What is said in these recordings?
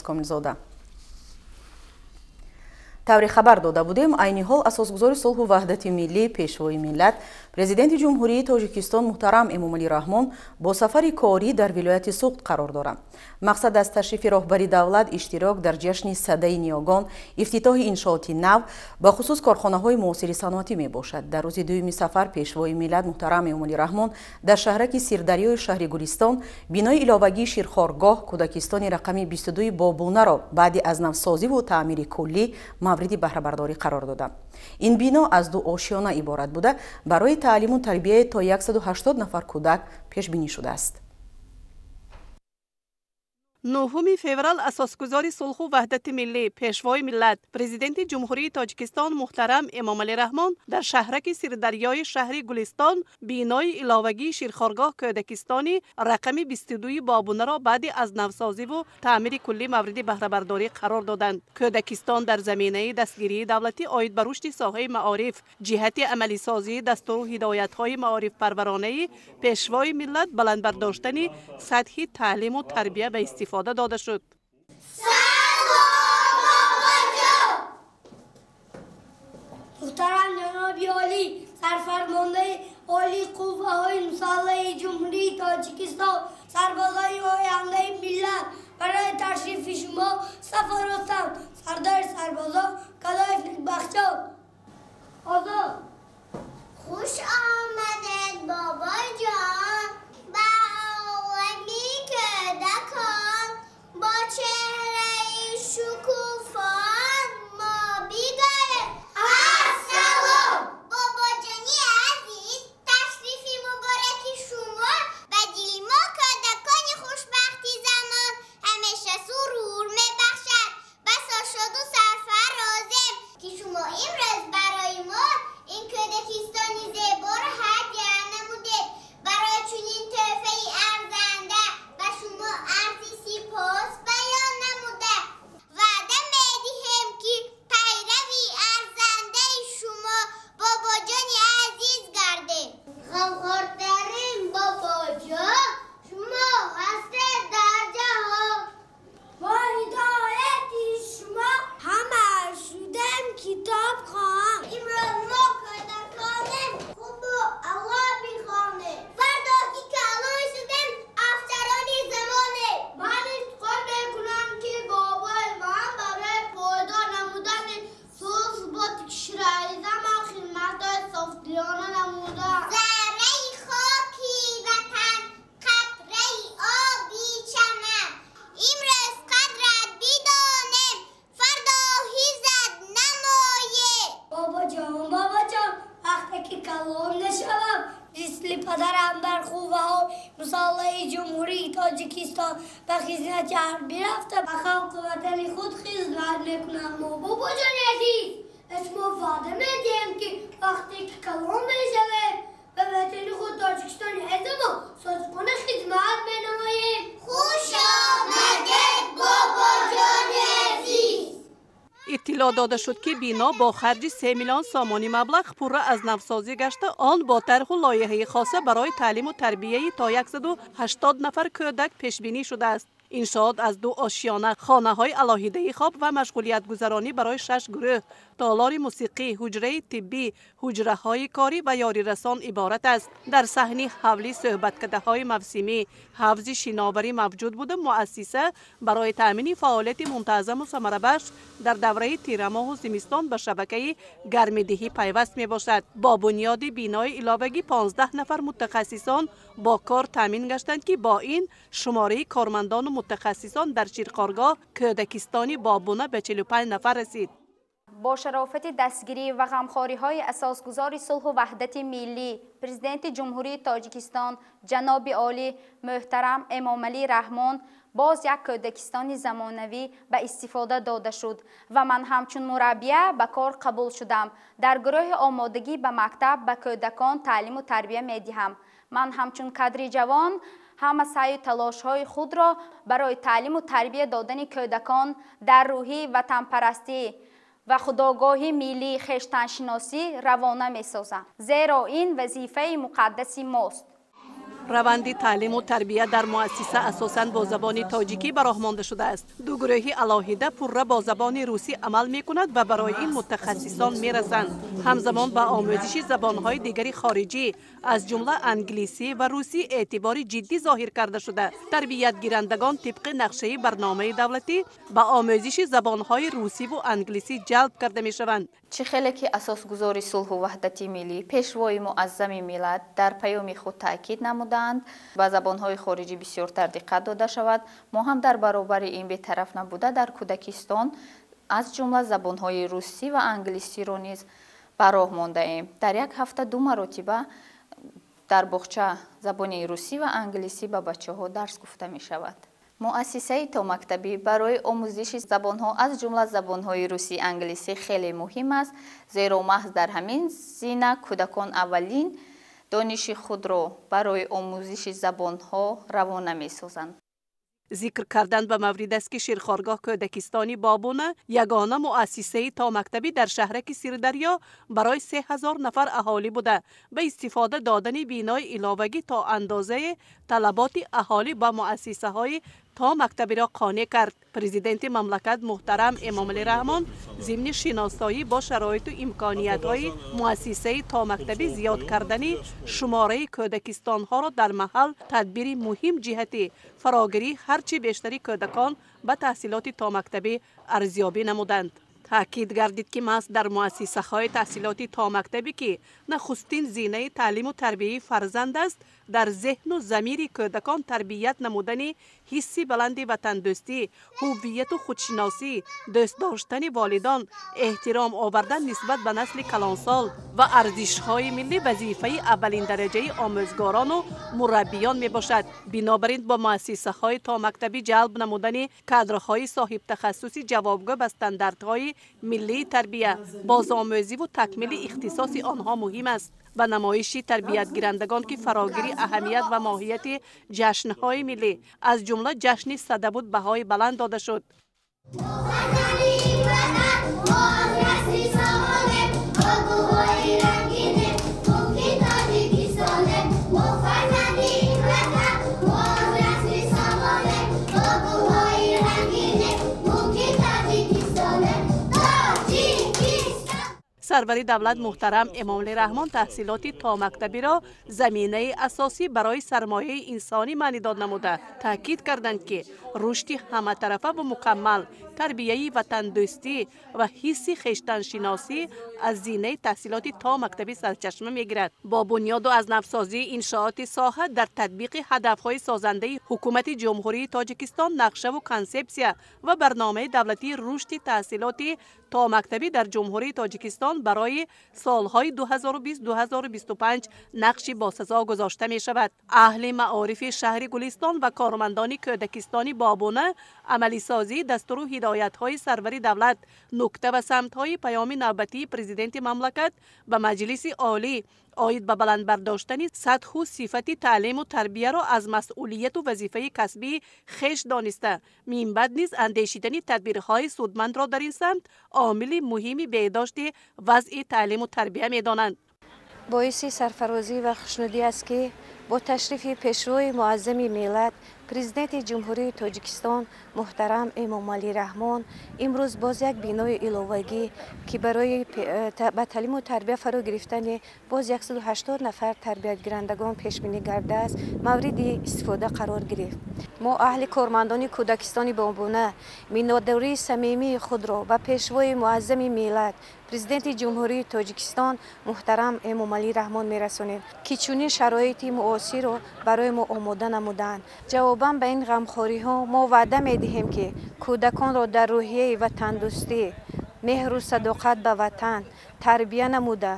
Комилзода. Тавре хабар дода будем, айни ҳол асосгузори сулҳу ваҳдати миллӣ, пешвои миллат, президенти Ҷумҳурии Тоҷикистон муҳтарам Эмомалӣ Раҳмон бо сафари корӣ дар вилояти Суғд қарор доранд. Мақсад аз ташрифи роҳбари давлат иштирок дар ҷашни Садаи ниёгон, ифтитоҳи иншооти нав, ба хусус корхонаҳои муосири саноатӣ мебошад. Дар рӯзи дуюми сафар пешвои миллат муҳтарам Эмомалӣ Раҳмон дар шаҳраки Сирдарёи шаҳри Гулистон бинои иловагии ширхоргоҳ кӯдакистони рақами 22 Бобунаро баъди аз навсозиву таъмири куллӣ мавриди баҳрабардорӣ қарор доданд. Ин бино аз ду ошёна иборат буда, барои таълиму тарбияи то 180 нафар кӯдак пешбинӣ шудааст. 9 феврал асосгузори сулҳу ваҳдати миллӣ, пешвои миллат, президенти Ҷумҳурии Тоҷикистон муҳтарам Эмомалӣ Раҳмон дар шаҳраки Сирдарёи шаҳри Гулистон бинои иловагии ширхоргоҳ кӯдакистони рақами 22 Бобунаро баъди аз навсозиву таъмири куллӣ мавриди баҳрабардорӣ қарор доданд. Кӯдакистон дар заминаи дастгирии давлатӣ оид ба рушди соҳаи маориф, ҷиҳати амалисозии дастуру ҳидоятҳои маорифпарваронаи пешвои миллат, баланд бардоштани сатҳи таълиму тарбия ба истифода дода шуд. Салом, бобоҷон! Муҳтарам ҷаноби олӣ, сарфармондаи олии қувваҳои мусаллаҳи Ҷумҳурии Тоҷикистон, сарбозони ояндаи миллат, барои ташрифи шумо сафаростам. Сардори сарбозон Гадоев Некбахтҷон. Озод! Хуш омадед, бобоҷон, ба олами кӯдакон. Бо чеҳраи шукуфон мо бигӯем ассалом. Бобоҷони азиз, ташрифи мубораки шумо ба дили мо кӯдакони хушбахти замон ҳамеша сурур мебахшад. Басо шоду сарфарозем, ки шумо имрӯз барои мо ин кӯдакистони зеборо ҳадя намудед. Барои чунин тӯҳфаи арзанда ба шумо арзи сипос баён намуда, ваъда медиҳем, ки пайрави арзандаи шумо, бобоҷони азиз, гардем. Ғамхортарин бобоҷон шумо ҳастед дар ҷаҳон. Бо ҳидояти шумо ҳама шудем китобхон. Имрӯз мо кӯдаконем, хубу аъло бихонем. Фардо ки калон шудем, афсарони замонем. Ман ифтихор мекунам, ки бобои ман барои пойдор намудани сулҳу суботи кишвари замон хидматҳои софдилона намуданд. Зарраи хоки ватан, қатраи оби чаман, имрӯз қадрат бидонем, фардо ҳифзат намоем. Бобоҷон, бобоҷон, вақте ки калон мешавам, мисли падарам дар қувваҳои мусаллаҳи Ҷумҳурии Тоҷикистон ба хизмати ҳарбӣ рафта, ба халқу ватани худ хизмат мекунам. Бобоҷони азиз, ба шумо ваъда медиҳем, ки вақте ки калон мешавем, ба ватани худ Тоҷикистони азизамон содиқона хизмат менамоем. Хуш омадед, бобоҷони азиз! Иттилоъ дода шуд, ки бино бо харҷи 3 миллион сомонӣ маблағ пурра аз навсозӣ гашта, он бо тарҳу лоиҳаи хоса барои таълиму тарбияи то 180 нафар кӯдак пешбинӣ шудааст. Иншоот аз ду ошёна, хонаҳои алоҳидаи хоб ва машғулиятгузаронӣ барои 6 гурӯҳ, толори мусиқӣ, ҳуҷраи тиббӣ, ҳуҷраҳои корӣ ва ёрирасон иборат аст. Дар саҳни ҳавлӣ суҳбаткадаҳои мавсимӣ, ҳавзи шиноварӣ мавҷуд буда, муассиса барои таъмини фаъолияти мунтазаму самарабахш дар давраи тирамоҳу зимистон ба шабакаи гармидиҳӣ пайваст мебошад. Бо бунёди бинои иловагӣ 15 нафар мутахассисон бо кор таъмин гаштанд, ки бо ин шумораи кормандону мутахассисон дар ширхоргоҳ кӯдакистони Бобуна ба 45 нафар расид. Бо шарофати дастгирӣ ва ғамхориҳои асосгузори сулҳу ваҳдати миллӣ, президенти Ҷумҳурии Тоҷикистон ҷаноби олӣ муҳтарам Эмомалӣ Раҳмон боз як кӯдакистони замонавӣ ба истифода дода шуд ва ман ҳамчун мураббия ба кор қабул шудам. Дар гурӯҳи омодагӣ ба мактаб ба кӯдакон таълиму тарбия медиҳам. Ман ҳамчун кадри ҷавон ҳама саъю талошҳои худро барои таълиму тарбия додани кӯдакон дар рӯҳи ватанпарастӣ ва худогоҳи миллии хештаншиносӣ равона месозам, зеро ин вазифаи муқаддаси мост. Раванди таълиму тарбия дар муассиса асосан бо забони тоҷикӣ ба роҳ монда шудааст. Ду гурӯҳи алоҳида пурра бо забони русӣ амал мекунад ва барои ин мутахассисон мерасанд. Ҳамзамон ба омӯзиши забонҳои дигари хориҷӣ, аз ҷумла англисӣ ва русӣ, эътибори ҷиддӣ зоҳир карда шуда, тарбиятгирандагон тибқи нақшаи барномаи давлатӣ ба омӯзиши забонҳои русиву англисӣ ҷалб карда мешаванд. Чӣ хеле ки асосгузори сулҳу ваҳдати миллӣ, пешвои муаззами миллат дар паёми худ таъкид намуданд, ба забонҳои хориҷӣ бисёртар диққат дода шавад. Мо ҳам дар баробари ин бетараф набуда, дар кӯдакистон аз ҷумла забонҳои русӣ ва англисиро низ ба роҳ мондаем. Дар як ҳафта ду маротиба дар боғча забони русӣ ва англисӣ ба бачаҳо дарс гуфта мешавад. Муассисаи томактабӣ барои омӯзиши забонҳо, аз ҷумла забонҳои русӣ, англисӣ хеле муҳим аст, зеро маҳз дар ҳамин зина кӯдакон аввалин дониши худро барои омӯзиши забонҳо равона месозанд. Зикр кардан ба маврид аст, ки Шерхоргоҳ кӯдакистони Бобуна ягона муассисаи томактабӣ дар шаҳраки Сирдарё барои 3000 нафар аҳолӣ буда, ба истифода додани бинои иловагӣ то андозаи талаботи аҳолӣ ба муассисаҳои томактабиро қонеъ кард. Президенти мамлакат муҳтарам Эмомалӣ Раҳмон зимни шиносоӣ бо шароиту имкониятҳои муассисаи томактабӣ зиёд кардани шумораи кӯдакистонҳоро дар маҳал тадбири муҳим ҷиҳати фарогирии ҳарчи бештари кӯдакон ба таҳсилоти томактабӣ арзёбӣ намуданд. Таъкид гардид, ки маҳз дар муассисаҳои таҳсилоти томактабӣ, ки нахустин зинаи таълиму тарбияи фарзанд аст, дар зеҳну замири кӯдакон тарбият намудани ҳисси баланди ватандӯстӣ, ҳуввияту худшиносӣ, дӯст доштани волидон, эҳтиром овардан нисбат ба насли калонсол ва арзишҳои миллӣ вазифаи аввалиндараҷаи омӯзгорону мураббиён мебошад. Бинобар ин бо муассисаҳои томактабӣ ҷалб намудани кадрҳои соҳибтахассуси ҷавобгӯ ба стандартҳои миллии тарбия, бозомӯзиву такмили ихтисоси онҳо муҳим аст. Ба намоиши тарбиятгирандагон, ки фарогири аҳамият ва моҳияти ҷашнҳои миллӣ, аз ҷумла ҷашни Сада буд, баҳои баланд дода шуд. Сарвари давлат муҳтарам Эмомалӣ Раҳмон таҳсилоти томактабиро заминаи асосӣ барои сармояи инсонӣ маънидод намуда, таъкид карданд, ки рушди ҳаматарафа ва мукаммал, тарбияи ватандӯстӣ ва ҳисси хештаншиносӣ аз зинаи таҳсилоти томактабӣ сарчашма мегирад. Бо бунёду аз навсозии иншооти соҳа дар татбиқи ҳадафҳои созандаи Ҳукумати Ҷумҳурии Тоҷикистон, нақшаву консепсия ва барномаи давлатии рушди таҳсилоти томактабӣ дар Ҷумҳурии Тоҷикистон барои солҳои 2020-2025 нақши босазо гузошта мешавад. Аҳли маорифи шаҳри Гулистон ва кормандони кӯдакистони Бобуна амалисозии дастуру ҳидоятҳои сарвари давлат, нукта ва самтҳои паёми навбатии президенти мамлакат ба Маҷлиси Олӣ оид ба баланд бардоштани сатҳу сифати таълиму тарбияро аз масъулияту вазифаи касбии хеш дониста, минбаъд низ андешидани тадбирҳои судмандро дар ин самт омили муҳими беҳдошти вазъи таълиму тарбия медонанд. Боиси сарфарозӣ ва хушнудӣ аст, ки бо ташрифи пешвои муаззами миллат, президенти Ҷумҳурии Тоҷикистон муҳтарам Эмомалӣ Раҳмон, имрӯз боз як бинои иловагӣ, ки барои ба таълиму тарбия фаро гирифтани боз 180 нафар тарбиятгирандагон пешбинӣ гардааст, мавриди истифода қарор гирифт. Мо, аҳли кормандони кӯдакистони Бобуна, миннатдории самимии худро ба пешвои муаззами миллат, президенти Ҷумҳурии Тоҷикистон муҳтарам Эмомалӣ Раҳмон мерасонем, ки чунин шароити муосирро барои мо омода намуданд. Ҷавобан ба ин ғамхориҳо мо ваъда медиҳем, ки кӯдаконро дар рӯҳияи ватандӯстӣ, меҳру садоқат ба ватан тарбия намуда,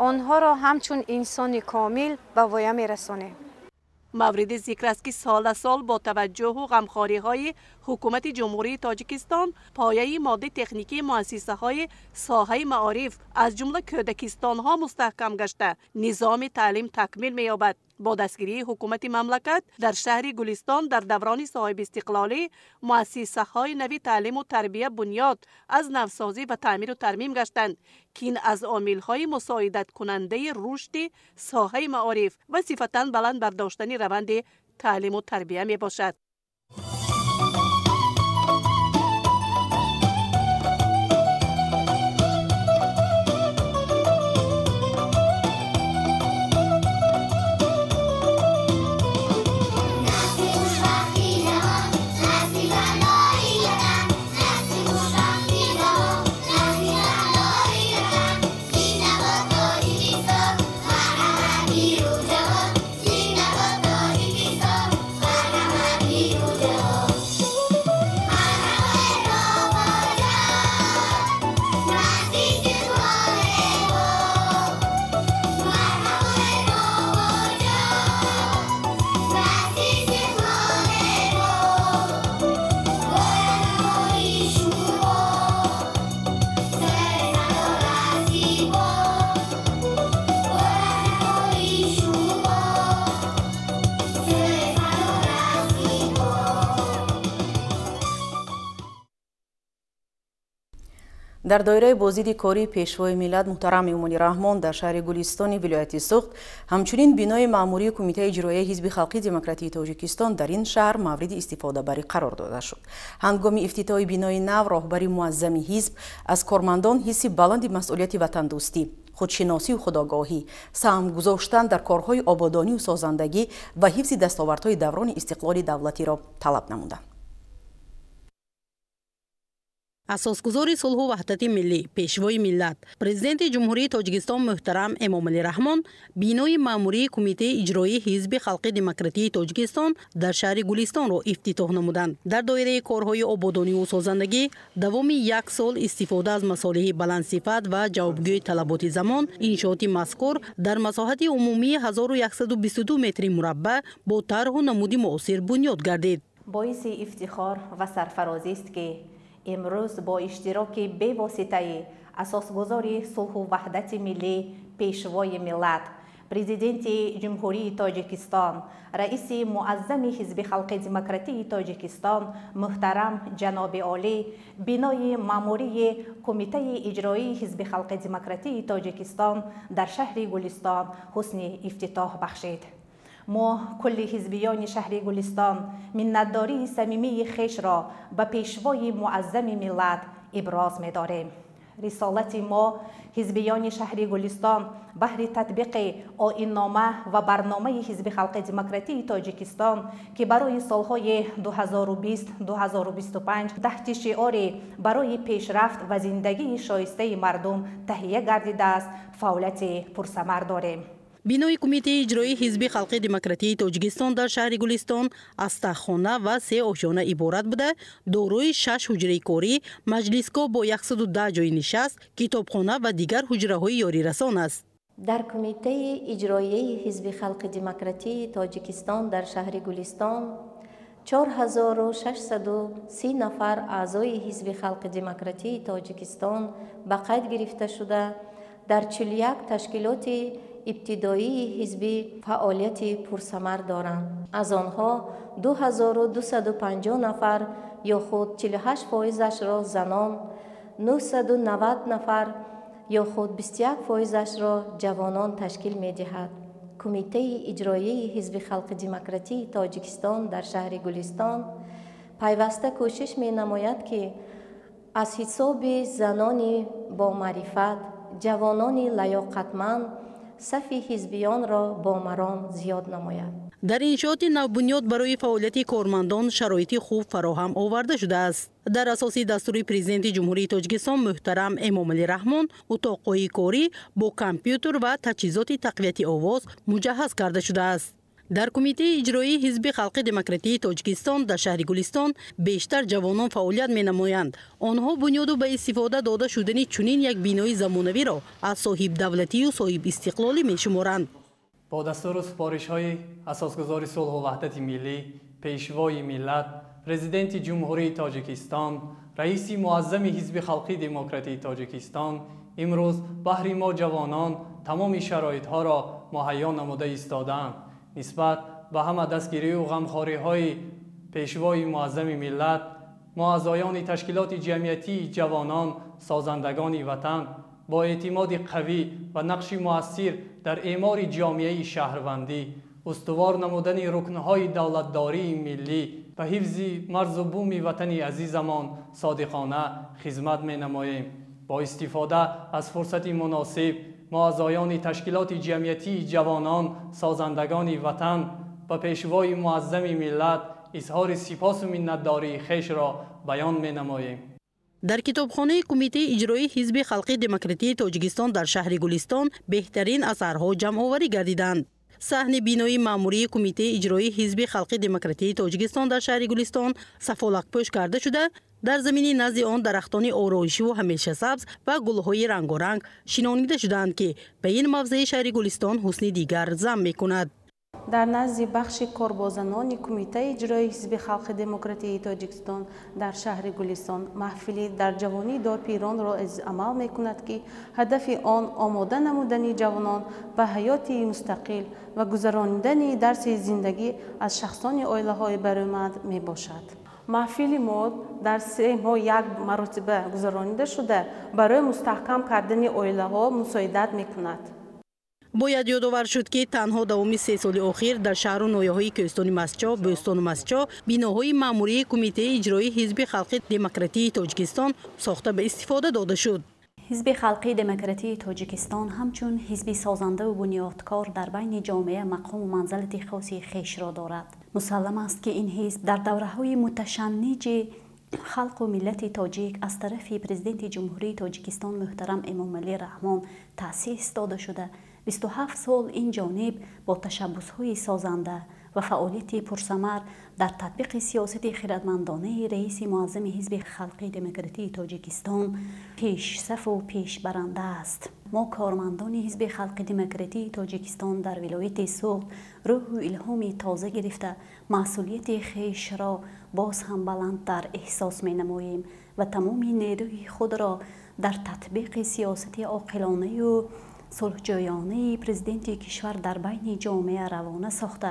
онҳоро ҳамчун инсони комил ба воя мерасонем. Мавриди зикр аст, ки сол аз сол бо таваҷҷӯҳу ғамхориҳои Ҳукумати Ҷумҳурии Тоҷикистон пояи моддии техникии муассисаҳои соҳаи маориф, аз ҷумла кӯдакистонҳо, мустаҳкам гашта, низоми таълим такмил меёбад. Бо дастгирии ҳукумати мамлакат дар шаҳри Гулистон дар даврони соҳибистиқлолӣ муассисаҳои нави таълиму тарбия бунёд, аз навсозӣ ва таъмиру тармим гаштанд, ки ин аз омилҳои мусоидаткунандаи рушди соҳаи маориф ва сифатан баланд бардоштани раванди таълиму тарбия мебошад. Дар доираи боздиди кории Пешвои миллат муҳтарам Эмомалӣ Раҳмон дар шаҳри Гулистони вилояти Суғд, ҳамчунин бинои маъмурии Кумитаи иҷроияи Ҳизби халқии демократии Тоҷикистон дар ин шаҳр мавриди истифодабарӣ қарор дода шуд. Ҳангоми ифтитоҳи бинои нав роҳбари муаззами ҳизб аз кормандон ҳисси баланди масъулияти ватандӯстӣ, худшиносию худогоҳӣ, саҳм гузоштан дар корҳои ободонию созандагӣ ва ҳифзи дастовардҳои даврони истиқлоли давлатиро талаб намуданд. Асосгузори сулҳу ваҳдати миллӣ, Пешвои миллат, Президенти Ҷумҳурии Тоҷикистон муҳтарам Эмомалӣ Раҳмон бинои маъмурии Кумитаи иҷроии Ҳизби халқи демократии Тоҷикистон дар шаҳри Гулистонро ифтитоҳ намуданд. Дар доираи корҳои ободониву созандагӣ давоми як сол истифода аз масолеҳи баландсифат ва ҷавобгӯи талаботи замон, иншооти мазкур дар масоҳати умумии 1122 метри мураббаъ бо тарҳу намуди муосир бунёд гардид. Боиси ифтихор ва сарфарозист, ки имрӯз бо иштироки бевоситаи асосгузори сулҳу ваҳдати миллӣ, Пешвои миллат, Президенти Ҷумҳурии Тоҷикистон, раиси муаззами Ҳизби халқи демократии Тоҷикистон муҳтарам ҷаноби олӣ бинои маъмурии Кумитаи иҷроии Ҳизби халқи демократии Тоҷикистон дар шаҳри Гулистон ҳусни ифтитоҳ бахшид. Мо кулли ҳизбиёни шаҳри Гулистон миннатдории самимии хешро ба Пешвои муаззами миллат иброз медорем. Рисолати мо, ҳизбиёни шаҳри Гулистон, баҳри татбиқи оиннома ва барномаи Ҳизби халқи демократии Тоҷикистон, ки барои солҳои 2020-2025 таҳти шиори «Барои пешрафт ва зиндагии шоистаи мардум» таҳия гардидааст, фаъолияти пурсамар дорем. Бинои Кумитаи иҷроии Ҳизби халқи демократии Тоҷикистон дар шаҳри Гулистон аз таххона ва се ошёна иборат буда, дорои шаш ҳуҷраи корӣ, маҷлисгоҳ бо 110 ҷои нишаст, китобхона ва дигар ҳуҷраҳои ёрирасон аст. Дар Кумитаи иҷроияи Ҳизби халқи демократии Тоҷикистон дар шаҳри Гулистон 4630 нафар аъзои Ҳизби халқи демократии Тоҷикистон ба қайд гирифта шуда, дар 41 ташкилоти ибтидоии ҳизбӣ фаъолияти пурсамар доранд. Аз онҳо 2250 нафар ё худ 48 фоизашро занон, 990 нафар ё худ 21 фоизашро ҷавонон ташкил медиҳад. Кумитаи иҷроияи Ҳизби халқи демократии Тоҷикистон дар шаҳри Гулистон пайваста кӯшиш менамояд, ки аз ҳисоби занони бомаърифат, ҷавонони лаёқатманд сафи ҳизбиёнро бо маром зиёд намояд. Дар иншооти навбунёд барои фаъолияти кормандон шароити хуб фароҳам оварда шудааст. Дар асоси дастури Президенти Ҷумҳурии Тоҷикистон муҳтарам Эмомалӣ Раҳмон утоқҳои корӣ бо компютер ва таҷҳизоти тақвияти овоз муҷаҳҳаз карда шудааст. Дар Кумитаи иҷроии Ҳизби халқи демократии Тоҷикистон дар шаҳри Гулистон бештар ҷавонон фаъолият менамоянд. Онҳо бунёду ба истифода дода шудани чунин як бинои замонавиро аз соҳибдавлатию соҳибистиқлолӣ мешуморанд. Бо дастуру супоришҳои асосгузори сулҳу ваҳдати миллӣ, Пешвои миллат, Президенти Ҷумҳурии Тоҷикистон, раиси муаззами Ҳизби халқи демократии Тоҷикистон имрӯз баҳри мо ҷавонон тамоми шароитҳоро муҳайё намуда истодаанд. Нисбат ба ҳама дастгирию ғамхориҳои Пешвои Муаззами миллат, мо аъзоёни ташкилоти ҷамъиятии ҷавонон, созандагони ватан, бо эътимоди қавӣ ва нақши муассир дар эъмори ҷомеаи шаҳрвандӣ, устувор намудани рукнҳои давлатдории миллӣ ва ҳифзи марзу буми ватани азизамон содиқона хизмат менамоем. Бо истифода аз фурсати муносиб, мо аъзоёни ташкилоти ҷамъиятии ҷавонон, созандагони ватан ба Пешвои Муаззами миллат изҳори сипосу миннатдории хешро баён менамоем. Дар китобхонаи Кумитаи иҷроии Ҳизби Халқи Демократии Тоҷикистон дар шаҳри Гулистон беҳтарин асарҳо ҷамъоварӣ гардиданд. Саҳни бинои маъмурии Кумитаи иҷроии Ҳизби Халқи Демократии Тоҷикистон дар шаҳри Гулистон сафолакпӯш карда шуда, дар замини назди он дарахтони ороишиву ҳамешасабз ва гулҳои рангоранг шинонида шудаанд, ки ба ин мавзеи шаҳри Гулистон ҳусни дигар зам мекунад. Дар назди бахши корбозанони Кумитаи иҷроии Ҳизби Халқи Демократии Тоҷикистон дар шаҳри Гулистон маҳфили дар ҷавонӣ допиронро амал мекунад, ки ҳадафи он омода намудани ҷавонон ба ҳаёти мустақил ва гузаронидани дарси зиндагӣ аз шахсони оилаҳои баромад мебошад. Маҳфили мо дар 3 моҳ як маротиба гузаронида шуда, барои мустаҳкам кардани оилаҳо мусоидат мекунад. Бояд ёдовар шуд, ки танҳо давоми 3 соли охир дар шаҳру ноҳияҳои Кӯҳистони Мастчоҳ, Бӯстону Мастчоҳ биноҳои маъмурии Кумитаи иҷроии Ҳизби Халқи Демократии Тоҷикистон сохта ба истифода дода шуд. Ҳизби Халқи Демократии Тоҷикистон ҳамчун ҳизби созандаву бунёдкор дар байни ҷомеа мақому манзалати хоси хешро дорад. Мусаллам аст, ки ин ҳизб дар давраҳои муташанниҷи халқу миллати тоҷик аз тарафи Президенти Ҷумҳурии Тоҷикистон муҳтарам Эмомалӣ Раҳмон таъсис дода шуда, 27 сол ин ҷониб бо ташаббусҳои созанда ва фаъолияти пурсамар дар татбиқи сиёсати хиратмандонаи раиси муаззами Ҳизби Халқи Демократии Тоҷикистон пешсафу пешбаранда аст. Мо кормандони Ҳизби Халқи Демократии Тоҷикистон дар вилояти Суғд рӯҳу илҳоми тоза гирифта, масъулияти хешро боз ҳам баландтар эҳсос менамоем ва тамоми нерӯи худро дар татбиқи сиёсати оқилонаю сулҳҷӯёнаи президенти кишвар дар байни ҷомеа равона сохта,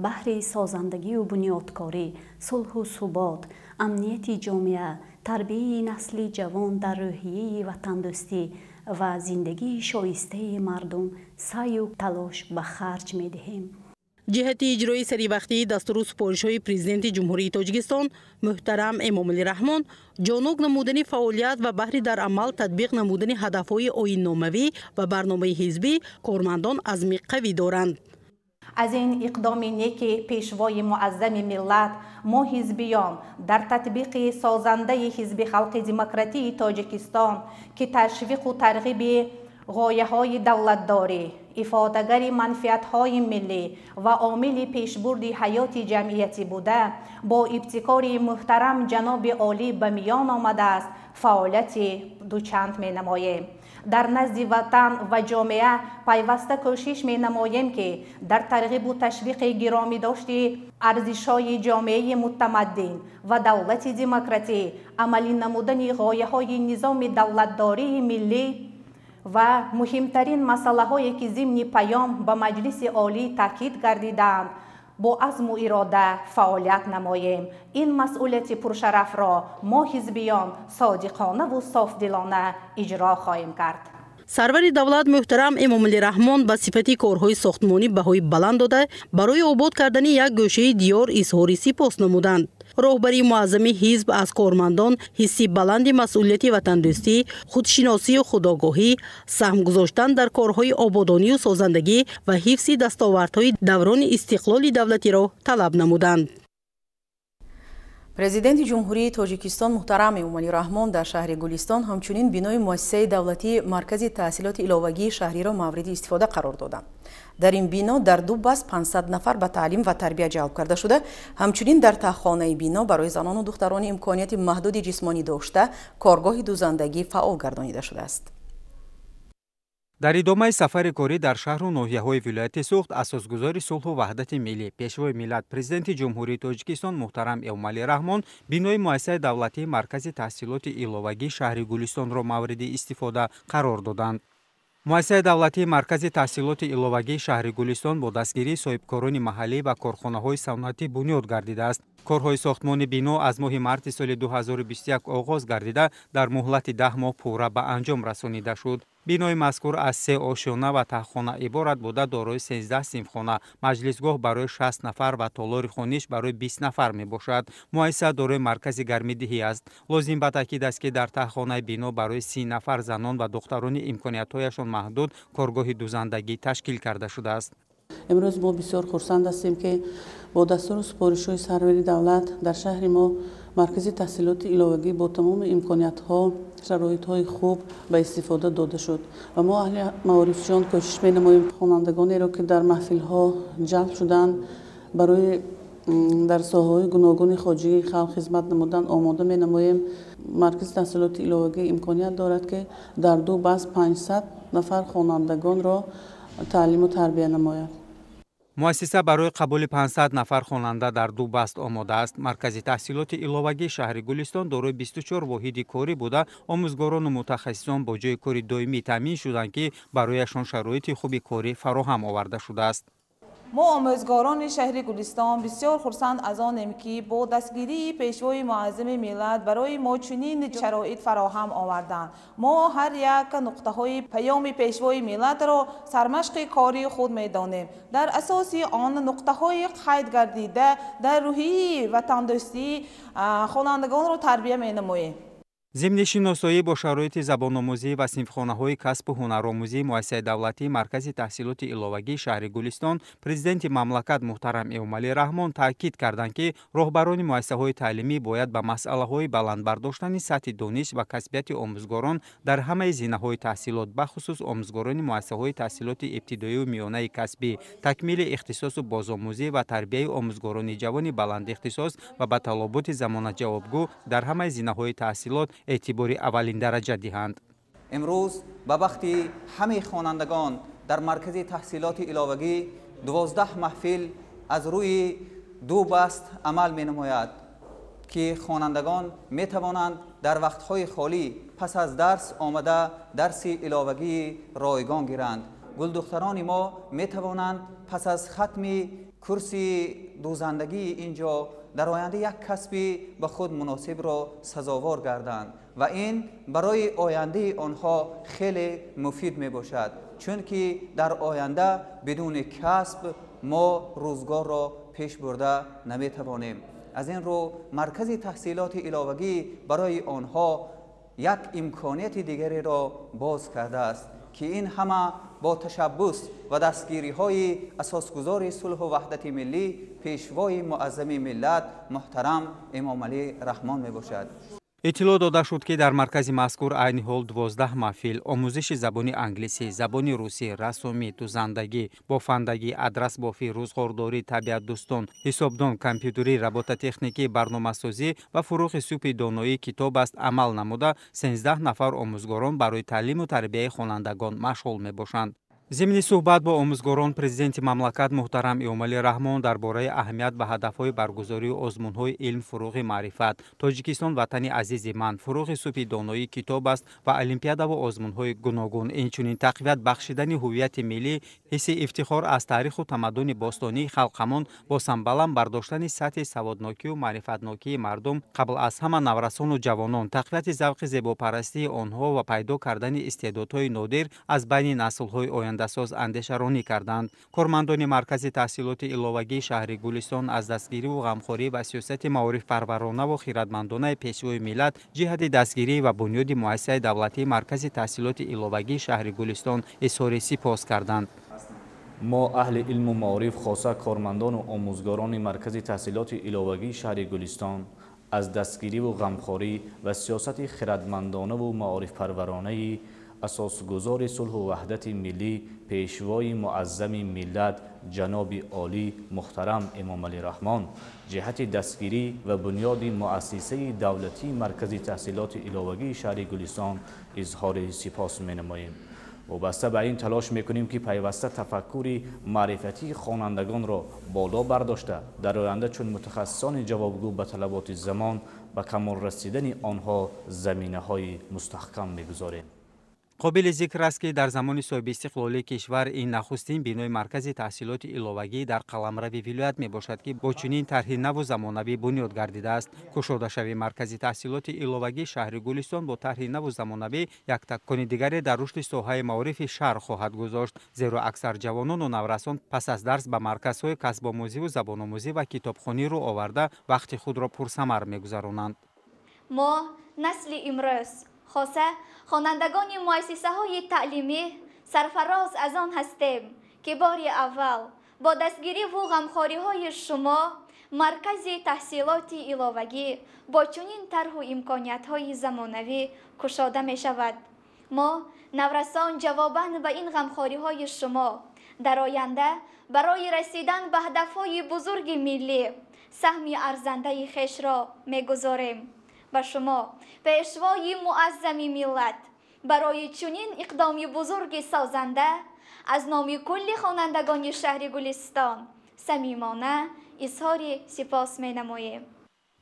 баҳри созандагию бунёдкорӣ, сулҳу субот, амнияти ҷомеа, тарбияи насли ҷавон дар рӯҳияи ватандӯстӣ ва зиндагии шоистаи мардум саъю талош ба харҷ медиҳем. Ҷиҳати иҷрои саривақтии дастуру супоришҳои Президенти Ҷумҳурии Тоҷикистон муҳтарам Эмомалӣ Раҳмон, ҷонок намудани фаъолият ва баҳри дар амал татбиқ намудани ҳадафҳои оинномавӣ ва барномаи ҳизбӣ кормандон азми қавӣ доранд. Аз ин иқдоми неки Пешвои Муаззами миллат, мо ҳизбиён дар татбиқи созандаи Ҳизби Халқи Демократии Тоҷикистон, ки ташвиқу тарғиби ғояҳои давлатдорӣ, ифодагари манфиатҳои миллӣ ва омили пешбурди ҳаёти ҷамъиятӣ буда, бо ибтикори муҳтарам ҷаноби олӣ ба миён омадааст, фаъолияти дучанд менамоем. Дар назди ватан ва ҷомеа пайваста кӯшиш менамоем, ки дар тарғибу ташвиқи гиромидошти арзишҳои ҷомеаи мутамаддин ва давлати демократӣ, амалӣ намудани ғояҳои низоми давлатдории миллӣ ва муҳимтарин масъалаҳое, ки зимни паём ба Маҷлиси Олӣ таъкид гардидаанд, бо азму ирода фаъолият намоем. Ин масъулияти пуршарафро мо ҳизбиён содиқонаву софдилона иҷро хоҳем кард. Сарвари давлат муҳтарам Эмомалӣ Раҳмон ба сифати корҳои сохтмонӣ баҳои баланд дода, барои обод кардани як гӯшаи диёр изҳори сипос намуданд. Роҳбари муаззами ҳизб аз кормандон ҳисси баланди масъулияти ватандӯстӣ, худшиносию худогоҳӣ, саҳм гузоштан дар корҳои ободонию созандагӣ ва ҳифзи дастовардҳои даврони истиқлоли давлатиро талаб намуданд. Президенти Ҷумҳурии Тоҷикистон муҳтарам Эмомалӣ Раҳмон дар шаҳри Гулистон ҳамчунин бинои муассисаи давлатии Маркази таҳсилоти иловагии шаҳриро мавриди истифода қарор доданд. Дар ин бино дар ду баст 500 нафар ба таълим ва тарбия ҷалб карда шуда, ҳамчунин дар таҳхонаи бино барои занону духтарони имконияти маҳдуди ҷисмонӣ дошта коргоҳи дузандагӣ фаъол гардонида шудааст. Дар идомаи сафари корӣ дар шаҳру ноҳияҳои вилояти Суғд, асосгузори сулҳу ваҳдати миллӣ, Пешвои миллат, Президенти Ҷумҳурии Тоҷикистон муҳтарам Эмомалӣ Раҳмон бинои муассисаи давлатии Маркази таҳсилоти иловагии шаҳри Гулистонро мавриди истифода қарор доданд. Муассисаи давлатии Маркази таҳсилоти иловагии шаҳри Гулистон бо дастгирии соҳибкорони маҳаллӣ ва корхонаҳои саноатӣ бунёд гардидааст. Корҳои сохтмони бино аз моҳи марти соли 2021 оғоз гардида, дар муҳлати 10 моҳ пурра ба анҷом расонида шуд. Бинои мазкур аз 3 ошёна ва таҳхона иборат буда, дорои 13 синфхона, маҷлисгоҳ барои 60 нафар ва толори хониш барои 20 нафар мебошад. Муассиса дорои маркази гармидиҳӣ аст. Лозим ба таъкид аст, ки дар таҳхонаи бино барои 30 нафар занон ва духтарони имкониятҳояшон маҳдуд коргоҳи дузандагӣ ташкил карда шудааст. Имрӯз мо бисёр хурсанд ҳастем, ки бо дастуру супоришҳои сарвари давлат дар шаҳри мо маркази таҳсилоти иловагӣ бо тамоми имкониятҳо, шароитҳои хуб ба истифода дода шуд ва мо аҳли маорифчиён кӯшиш менамоем хонандагонеро, ки дар маҳфилҳо ҷалб шуданд, барои дар соҳаҳои гуногуни хоҷагии халқ хизмат намудан омода менамоем. Маркази таҳсилоти иловагӣ имконият дорад, ки дар 2 баст 500 нафар хонандагонро таълиму тарбия намояд. Муассиса барои қабули 500 нафар хонанда дар 2 баст омода аст. Маркази таҳсилоти иловагии шаҳри Гулистон дорои 24 воҳиди корӣ буда, омӯзгорону мутахассисон бо ҷойи кори доимӣ таъмин шуданд, ки барояшон шароити хуби корӣ фароҳам оварда шудааст. Мо омӯзгорони шаҳри Гулистон бисёр хурсанд аз онем, ки бо дастгирии пешвои муаззами миллат барои мо чунин шароит фароҳам оварданд. Мо ҳар як нуқтаҳои паёми пешвои миллатро сармашқи кори худ медонем. Дар асоси он нуқтаҳои қайд гардида дар рӯҳияи ватандӯстӣ хонандагонро тарбия менамоем. Зимни шиносоӣ бо шароити забономӯзӣ ва синфхонаҳои касбу ҳунаромӯзии муассисаи давлатии Маркази таҳсилоти иловагии шаҳри Гулистон, президенти мамлакат муҳтарам Эмомалӣ Раҳмон таъкид карданд, ки роҳбарони муассисаҳои таълимӣ бояд ба масъалаҳои баланд бардоштани сатҳи дониш ва касбияти омӯзгорон дар ҳамаи зинаҳои таҳсилот, бахусус омӯзгорони муассисаҳои таҳсилоти ибтидоию миёнаи касбӣ, такмили ихтисосу бозомӯзӣ ва тарбияи омӯзгорони ҷавони баландихтисос ва ба талоботи замона ҷавобгӯ дар ҳамаи зинаҳои таҳсилот эътибори аввалин дараҷа диҳанд. Имрӯз ба бахти ҳамаи хонандагон дар маркази таҳсилоти иловагӣ 12 маҳфил аз рӯи 2 баст амал менамояд, ки хонандагон метавонанд дар вақтҳои холӣ пас аз дарс омада дарси иловагии ройгон гиранд. Гулдухтарони мо метавонанд пас аз хатми курси дузандагии ин ҷо дар оянда як касби ба худ муносибро сазовор гарданд ва ин барои ояндаи онҳо хеле муфид мебошад, чунки дар оянда бидуни касб мо рӯзгорро пеш бурда наметавонем. Аз ин рӯ маркази таҳсилоти иловагӣ барои онҳо як имконияти дигареро боз кардааст, ки ин ҳама бо ташаббус ва дастгириҳои асосгузори сулҳу ваҳдати миллӣ, пешвои муаззами миллат муҳтарам Эмомалӣ Раҳмон мебошад. Иттилоъ дода шуд, ки дар маркази мазкур айни ҳол 12 маҳфил омӯзиши забони англисӣ, забони русӣ, рассомӣ, дузандагӣ, бофандагӣ, адрасбофӣ, рӯзғордорӣ, табиатдӯстон, ҳисобдон, компютерӣ, робототехникӣ, барномасозӣ ва фурӯғи субҳи доноӣ китоб аст амал намуда, 13 нафар омӯзгорон барои таълиму тарбияи хонандагон машғул мебошанд. Зимни суҳбат бо омӯзгорон президенти мамлакат муҳтарам Эмомалӣ Раҳмон дар бораи аҳамият ва ҳадафҳои баргузории озмунҳои илм, фурӯғи маърифат, Тоҷикистон ватани азизи ман, фурӯғи субҳи доноӣ китоб аст ва олимпиадаву озмунҳои гуногун, инчунин тақвият бахшидани ҳуввияти миллӣ, ҳисси ифтихор аз таъриху тамаддуни бостонии халқамон, бо самбаланд бардоштани сатҳи саводнокию маърифатнокии мардум, қабл аз ҳама наврасону ҷавонон, тақвияти завқи зебопарастии онҳо ва пайдо кардани истеъдодҳои нодир аз байни наслҳои оянда соз андешаронӣ карданд. Кормандони маркази таҳсилоти иловагии шаҳри Гулистон аз дастгириву ғамхорӣ ва сиёсати маорифпарваронаву хиратмандонаи пешвои миллат ҷиҳати дастгирӣ ва бунёди муассисаи давлатии маркази таҳсилоти иловагии шаҳри Гулистон изҳори сипос карданд. Мо аҳли илму маориф, хоса кормандону омӯзгорони маркази таҳсилоти иловагии шаҳри Гулистон аз дастгириву ғамхорӣ ва сиёсати хиратмандонаву маорифпарваронаи асосгузори сулҳу ваҳдати миллӣ, пешвои муаззами миллат ҷаноби олӣ муҳтарам Эмомалӣ Раҳмон ҷиҳати дастгирӣ ва бунёди муассисаи давлатии маркази таҳсилоти иловагии шаҳри Гулистон изҳори сипос менамоем. Вобаста ба ин талош мекунем, ки пайваста тафаккури маърифатии хонандагонро боло бардошта, дар оянда чун мутахассисони ҷавобгӯ ба талаботи замон ба камол расидани онҳо заминаҳои мустаҳкам мегузорем. Қобили зикр аст, ки дар замони соҳибистиқлолии кишвар ин нахустин бинои маркази таҳсилоти иловагӣ дар қаламрави вилоят мебошад, ки бо чунин тарҳи наву замонавӣ бунёд гардидааст. Кушодашавии маркази таҳсилоти иловагии шаҳри Гулистон бо тарҳи наву замонавӣ як такони дигаре дар рушди соҳаи маорифи шаҳр хоҳад гузошт, зеро аксар ҷавонону наврасон пас аз дарс ба марказҳои касбомӯзиву забономӯзӣ ва китобхонӣ рӯ оварда вақти худро пурсамар мегузаронанд. Мо насли имрӯз, хоса хонандагони муассисаҳои таълимӣ, сарфароз аз он ҳастем, ки бори аввал бо дастгириву ғамхориҳои шумо маркази таҳсилоти иловагӣ бо чунин тарҳу имкониятҳои замонавӣ кушода мешавад. Мо наврасон ҷавобан ба ин ғамхориҳои шумо дар оянда барои расидан ба ҳадафҳои бузурги миллӣ саҳми арзандаи хешро мегузорем. Ба шумо, пешвои муаззами миллат, барои чунин иқдоми бузурги созанда аз номи кулли хонандагони шаҳри Гулистон самимона изҳори сипос менамоем.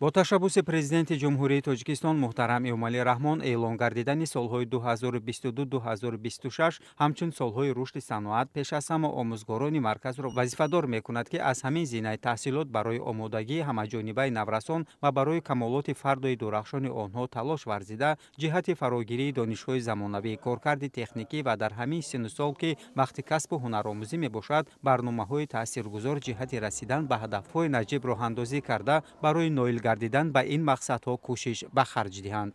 Бо ташаббуси Президенти Ҷумҳурии Тоҷикистон муҳтарам Эмомалӣ Раҳмон эълон гардидани солҳои 2022-2026 ҳамчун солҳои рушди саноат пеш аз ҳама омӯзгорони марказро вазифадор мекунад, ки аз ҳамин зинаи таҳсилот барои омодагии ҳамаҷонибаи наврасон ва барои камолоти фардои дурахшони онҳо талош варзида, ҷиҳати фарогирии донишҳои замонавӣ, коркарди техникӣ ва дар ҳамин синну сол, ки вақти касбу ҳунаромӯзӣ мебошад, барномаҳои таъсиргузор ҷиҳати расидан ба ҳадафҳои наҷиб роҳандозӣ карда, барои ноил гардидан ба ин мақсадҳо кӯшиш ба харҷ диҳанд.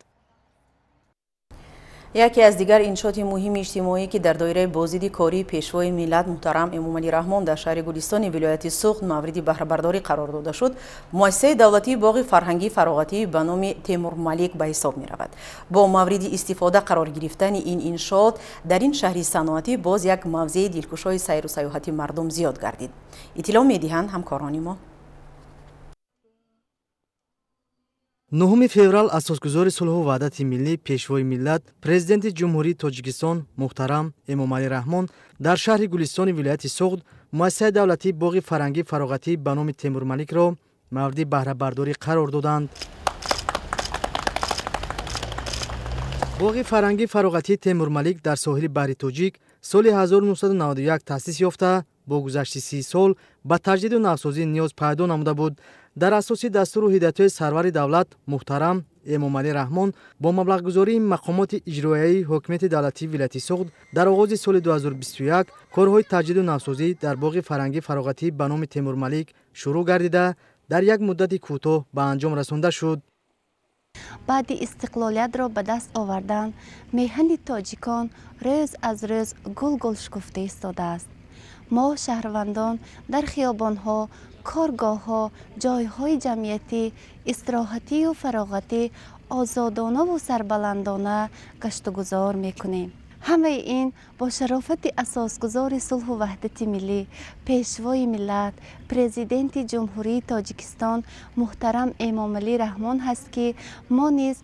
Яке аз дигар иншооти муҳими иҷтимоӣ, ки дар доираи боздиди кории пешвои миллат муҳтарам Эмомалӣ Раҳмон дар шаҳри Гулистони вилояти Суғд мавриди баҳрабардорӣ қарор дода шуд, муассисаи давлатии боғи фарҳангии фароғатӣ ба номи Темурмалик ба ҳисоб меравад. Бо мавриди истифода қарор гирифтани ин иншоот дар ин шаҳри саноатӣ боз як мавзеи дилкушои сайру сайёҳати мардум зиёд гардид. Иттилоъ медиҳанд ҳамкорони мо. 9 феврал асосгузори сулҳу ваҳдати миллӣ, пешвои миллат, Президенти Ҷумҳурии Тоҷикистон муҳтарам Эмомалӣ Раҳмон дар шаҳри Гулистони вилояти Суғд муассисаи давлатии боғи фарҳангӣ фароғатӣ ба номи Темурмаликро мавриди баҳрабардорӣ қарор доданд. Боғи фарҳангӣ фароғатии Темурмалик дар соҳили баҳри Тоҷик соли 1991 таъсис ёфта, бо гузашти 30 сол ба таҷдиду навсозӣ ниёз пайдо намуда буд. Дар асоси дастуру ҳидоятҳои сарвари давлат муҳтарам Эмомалӣ Раҳмон бо маблағгузории мақомоти иҷроияи ҳокимияти давлатии вилояти Суғд дар оғози соли 2021 корҳои таҷдиду навсозӣ дар боғи фарҳангӣ фароғатӣ ба номи Темурмалик шурӯъ гардида, дар як муддати кӯтоҳ ба анҷом расонда шуд. Баъди истиқлолиятро ба даст овардан меҳани тоҷикон рӯз аз рӯз гулгул шукуфта истодааст. Мо шаҳрвандон дар хиёбонҳо, коргоҳҳо, ҷойҳои ҷамъиятӣ, истироҳатию фароғатӣ озодонаву сарбаландона гаштугузор мекунем. Ҳамаи ин бо шарофати асосгузори сулҳу ваҳдати миллӣ, пешвои миллат, Президенти Ҷумҳурии Тоҷикистон муҳтарам Эмомалӣ Раҳмон ҳаст, ки мо низ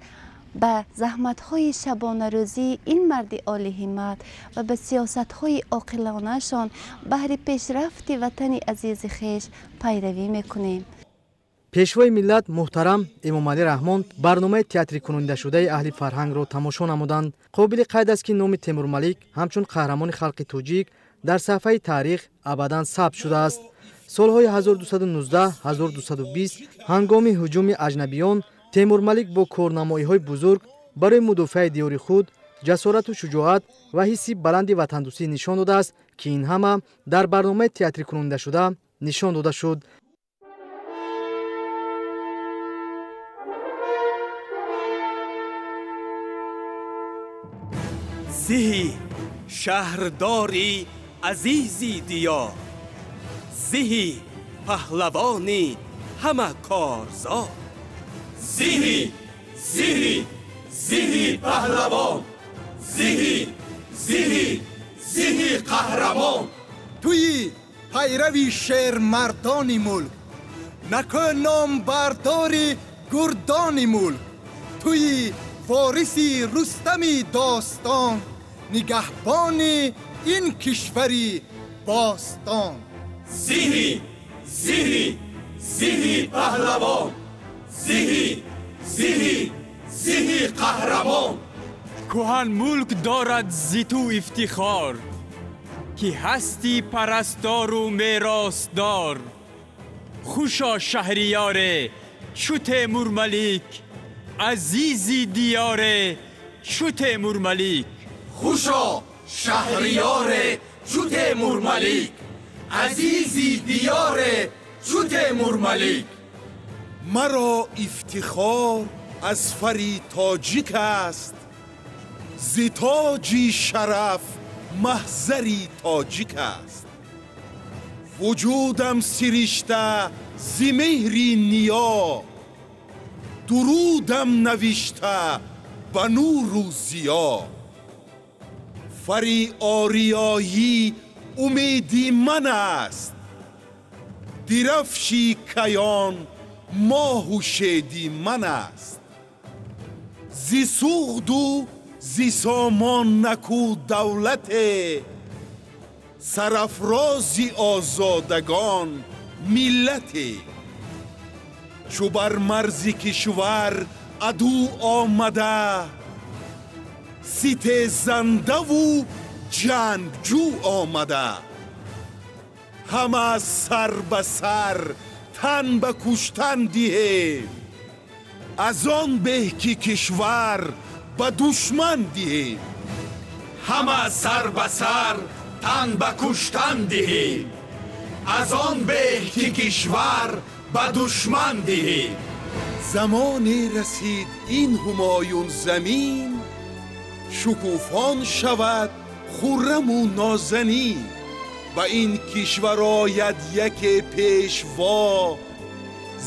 ба заҳматҳои шабонарӯзии ин марди олиҳиммат ва ба сиёсатҳои оқилонаашон баҳри пешрафти ватани азизи хеш пайравӣ мекунем. Пешвои миллат муҳтарам Эмомалӣ Раҳмон барномаи театрикунонидашудаи аҳли фарҳангро тамошо намуданд. Қобили қайд аст, ки номи Темурмалик ҳамчун қаҳрамони халқи тоҷик дар саҳфаи таърих абадан сабт шудааст. Солҳои 1219-1220 ҳангоми ҳуҷуми аҷнабиён Темурмалик бо корнамоиҳои бузург барои мудофиаи диёри худ ҷасорату шуҷоат ва ҳисси баланди ватандӯстӣ нишон додааст, ки ин ҳама дар барномаи театрикунонидашуда нишон дода шуд. Зиҳи шаҳрдори азизи диёр, зиҳи паҳлавони ҳама корзор. Зиҳи, зиҳи, зиҳи паҳлавон, зиҳи, зиҳи, зиҳи қаҳрамон. Туи пайрави шермардони мулк, наку номбардори гурдони мулк, туи вориси Рустами достон, нигаҳбони ин кишвари бостон. Зиҳи, зиҳи, зиҳи паҳлавон, зиҳи, зиҳи, зиҳи қаҳрамон. Кӯҳан мулк дорад зи ту ифтихор, ки ҳастӣ парастору меросдор. Хушо шаҳриёре чу Темурмалик, азизи диёре чу Темурмалик. Хушо шаҳриёре чу Темурмалик, азизи диёре чу Темурмалик. Маро ифтихор аз фари тоҷик аст, зи тоҷи шараф маҳзари тоҷик аст. Вуҷудам сиришта зи меҳри ниё, дурудам навишта ба нуру зиё. Фари ориёӣ умеди ман аст, дирафши каён моҳу шеди ман аст. Зи суғду зи сомон наку давлате, сарафрози озодагон миллате. Чу бар марзи кишвар аду омада, ситезандаву ҷангҷӯ омада. Ҳама сар ба сар тан ба куштан диҳем, аз он беҳ ки кишвар ба душман диҳем. Ҳама сар ба сар тан ба куштан диҳем, аз он беҳ ки кишвар ба душман диҳем. Замоне расид ин ҳумоюн замин, шукуфон шавад хурраму нозанин. Ба ин кишвар ояд яке пешво,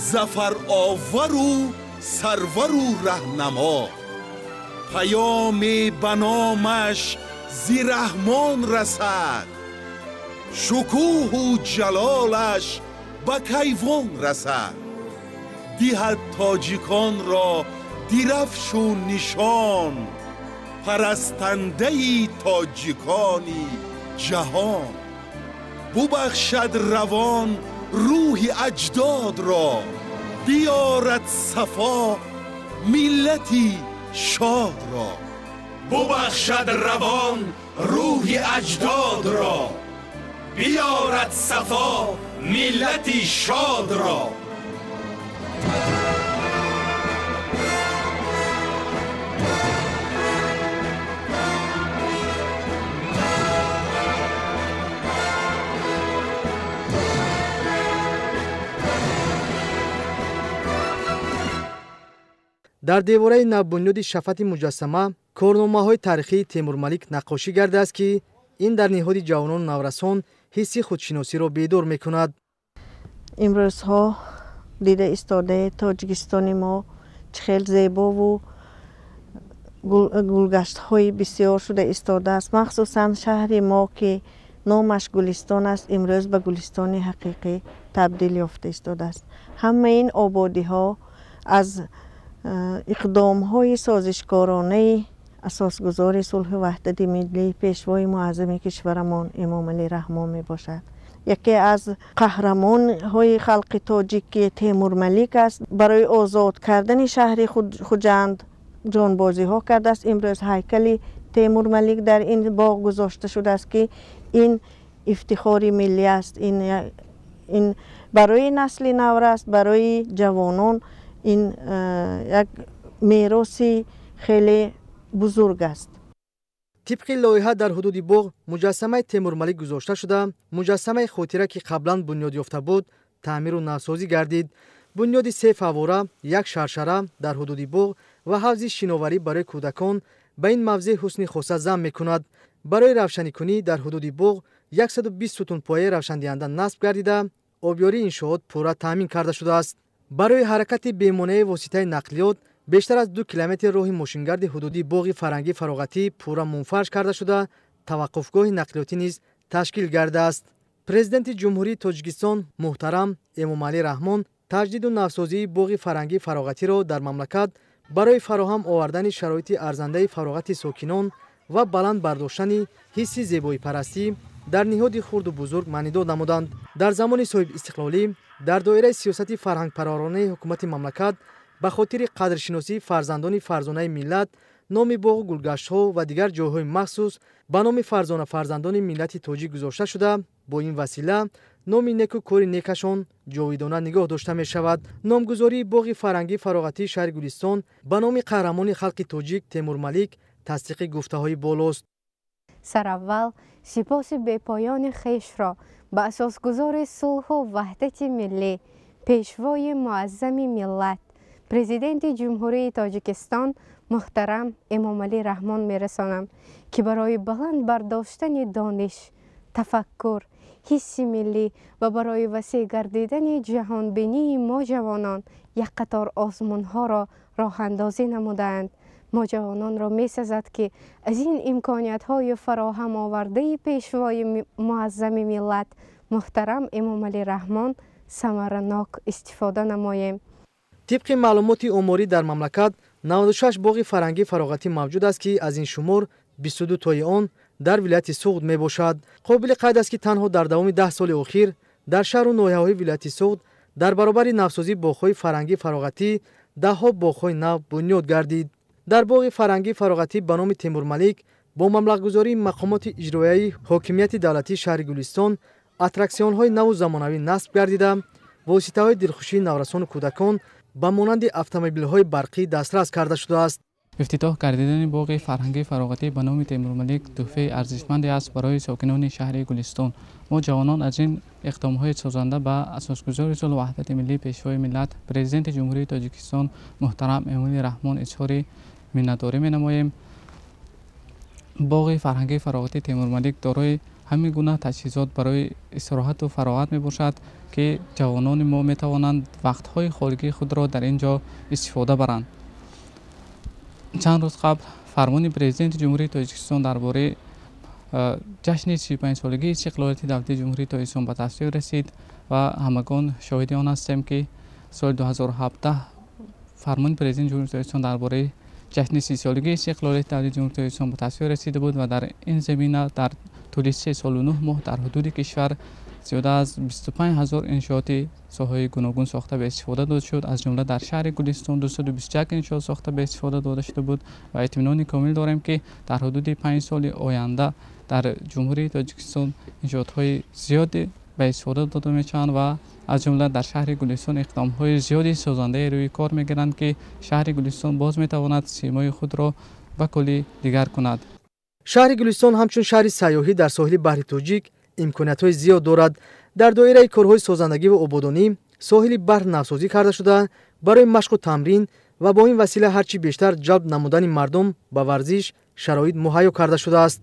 зафаровару сарвару раҳнамо. Паёме ба номаш зи раҳмон расад, шукӯҳу ҷалолаш ба кайвон расад. Диҳад тоҷиконро дирафшу нишон, парастандаи тоҷикони ҷаҳон. Бубахшад равон рӯҳи аҷдодро, биёрад сафо миллати шодро. Бубахшад равон рӯҳи аҷдодро, биёрад сафо миллати шодро. Дар девораи навбунёди шафати муҷассама корномаҳои таърихии Темурмалик наққошӣ гардааст, ки ин дар ниҳоди ҷавонону наврасон ҳисси худшиносиро бедор мекунад. Имрӯзҳо дида истодаи Тоҷикистони мо чӣ хел зебову гулгаштҳои бисёр шуда истодааст. Махсусан шаҳри мо, ки номаш Гулистон аст, имрӯз ба гулистони ҳақиқӣ табдил ёфта истодааст. Ҳамаи ин ободиҳо аз иқдомҳои созишкоронаи асосгузори сулҳу ваҳдати миллӣ, пешвои муаззами кишварамон Эмомалӣ Раҳмон мебошад. Яке аз қаҳрамонҳои халқи тоҷик, ки Темурмалик аст, барои озод кардани шаҳри Хуҷанд ҷонбозиҳо кардааст. Имрӯз ҳайкали Темурмалик дар ин боғ гузошта шудааст, ки ин ифтихори миллӣ аст. Ин барои насли навраст, барои ҷавонон ин як мероси хеле бузург аст. Тибқи лоиҳа дар ҳудуди боғ муҷассамаи Темурмалик гузошта шуда, муҷассамаи хотира, ки қаблан бунёд ёфта буд, таъмиру навсозӣ гардид. Бунёди се фаввора, як шаршара дар ҳудуди боғ ва ҳавзи шиноварӣ барои кӯдакон ба ин мавзеъ ҳусни хоса зам мекунад. Барои равшаникунӣ дар ҳудуди боғ 120 сутунпояи равшандиҳанда насб гардида, обёрии иншоот пурра таъмин карда шудааст. Барои ҳаракати бемонеаи воситаи нақлиёт бештар аз 2 километр роҳи мошингарди ҳудуди боғи фарҳангӣ фароғатӣ пурра мунфарш карда шуда, таваққуфгоҳи нақлиётӣ низ ташкил гардааст. Президенти Ҷумҳурии Тоҷикистон муҳтарам Эмомалӣ Раҳмон таҷдиду навсозии боғи фарҳангӣ фароғатиро дар мамлакат барои фароҳам овардани шароити арзандаи фароғати сокинон ва баланд бардоштани ҳисси зебоипарастӣ дар ниҳоди хурду бузург маънидод намуданд. Дар замони соҳибистиқлолӣ дар доираи сиёсати фарҳангпарваронаи ҳукумати мамлакат ба хотири қадршиносии фарзандони фарзонаи миллат Номи боғу гулгаштҳо ва дигар ҷойҳои махсус ба номи фарзона фарзандони миллати тоҷик гузошта шуда, бо ин васила номи неку кори некашон ҷовидона нигоҳ дошта мешавад. Номгузории боғи фарҳангӣ фароғатии шаҳри Гулистон ба номи қаҳрамони халқи тоҷик Темурмалик тасдиқи гуфтаҳои болост. Сараввал сипоси бепоёни хешро ба асосгузори сулҳу ваҳдати миллӣ, пешвои муаззами миллат, президенти Ҷумҳурии Тоҷикистон муҳтарам Эмомалӣ Раҳмон мерасонам, ки барои баланд бардоштани дониш, тафаккур, ҳисси миллӣ ва барои васеъ гардидани ҷаҳонбинии мо ҷавонон як қатор озмунҳоро роҳандозӣ намудаанд. Мо ҷавононро месазад, ки аз ин имкониятҳои фароҳам овардаи пешвои муаззами миллат муҳтарам Эмомалӣ Раҳмон самаранок истифода намоем. Тибқи маълумоти оморӣ дар мамлакат 96 боғи фарҳангӣ фароғатӣ мавҷуд аст, ки аз ин шумор 22 тои он дар вилояти Суғд мебошад. Қобили қайд аст, ки танҳо дар давоми 10 соли охир дар шаҳру ноҳияҳои вилояти Суғд дар баробари навсозии боғҳои фарҳангӣ фароғатӣ даҳҳо боғҳои нав бунёд гардид. Дар боғи фарҳангӣ фароғатӣ ба номи Темурмалик бо маблағгузории мақомоти иҷроияи ҳокимияти давлатии шаҳри Гулистон аттраксионҳои наву замонавӣ насб гардида, воситаҳои дилхушии наврасону кӯдакон ба монанди автомобилҳои барқӣ дастрас карда шудааст. Ифтитоҳ гардидани боғи фарҳангии фароғатӣ ба номи Темурмалик тӯҳфаи арзишманде аст барои сокинони шаҳри Гулистон. Мо ҷавонон аз ин иқдомҳои созанда ба асосгузори сулҳу ваҳдати миллӣ, пешвои миллат, президенти Ҷумҳурии Тоҷикистон муҳтарам Эмомалӣ Раҳмон изҳори миннатдорӣ менамоем. Боғи фарҳангии фароғатии Темурмалик дорои ҳамин гуна таҷҳизот барои истироҳату фароғат мебошад, ки ҷавонони мо метавонанд вақтҳои холигии худро дар ин ҷо истифода баранд. Чанд рӯз қабл фармони президенти Ҷумҳурии Тоҷикистон дар бораи ҷашни 35-солагии истиқлолияти давлатии Ҷумҳурии Тоҷикистон ба тасвиб расид ва ҳамагон шоҳиди он ҳастем, ки соли 2017 фармони президенти Ҷумҳурии Тоҷикистон дар бораи ҷашни 30-солагии истиқлолияти давлатии Ҷумҳурии Тоҷикистон ба тасвиб расида буд ва дар ин замина дар тӯли 3 солу 9 моҳ дар ҳудуди кишвар зиёда аз 25 ҳазор иншооти соҳаҳои гуногун сохта ба истифода дода шуд. Аз ҷумла дар шаҳри Гулистон 221 иншоот сохта ба истифода дода шуда буд ва итминони комил дорем, ки дар ҳудуди 5 соли оянда дар Ҷумҳурии Тоҷикистон иншоотҳои зиёде ба истифода дода мешаванд ва аз ҷумла дар шаҳри Гулистон иқдомҳои зиёди созандаи рӯи кор мегиранд, ки шаҳри Гулистон боз метавонад симои худро ба куллӣ дигар кунад. Шаҳри Гулистон ҳамчун шаҳри сайёҳӣ дар соҳили баҳри Тоҷик имкониятҳои зиёд дорад. Дар доираи корҳои созандагӣ ва ободонӣ соҳили баҳр навсозӣ карда шуда, барои машқу тамрин ва бо ин васила ҳарчи бештар ҷалб намудани мардум ба варзиш шароит муҳайё карда шудааст.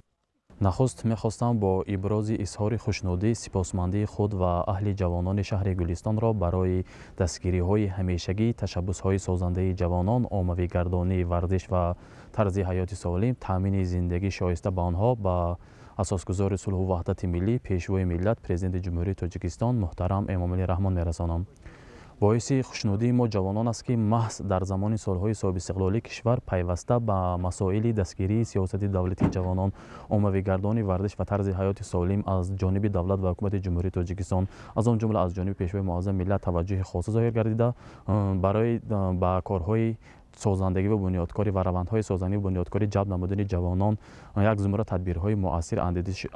Нахуст мехостам бо ибрози изҳори хушнудӣ, сипосмандии худ ва аҳли ҷавонони шаҳри Гулистонро барои дастгириҳои ҳамешагӣ, ташаббусҳои созандаи ҷавонон, оммавигардонии варзиш ва тарзи ҳаёти солим, таъмини зиндагии шоиста ба онҳо ба асосгузори сулҳу ваҳдати миллӣ, пешвои миллат, президенти Ҷумҳурии Тоҷикистон муҳтарам Эмомалӣ Раҳмон мерасонам. Боиси хушнудии мо ҷавонон аст, ки маҳз дар замони солҳои соҳибистиқлолии кишвар пайваста ба масоили дастгирии сиёсати давлатии ҷавонон, оммавигардонии варзиш ва тарзи ҳаёти солим аз ҷониби давлат ва ҳукумати Ҷумҳурии Тоҷикистон, аз он ҷумла аз ҷониби пешвои муаззами миллат таваҷҷӯҳи хоса зоҳир гардида, барои ба корҳои созандагӣ ва бунёдкорӣ ва равандҳои созандагӣ ва бунёдкорӣ ҷалб намудани ҷавонон як зумра тадбирҳои муассир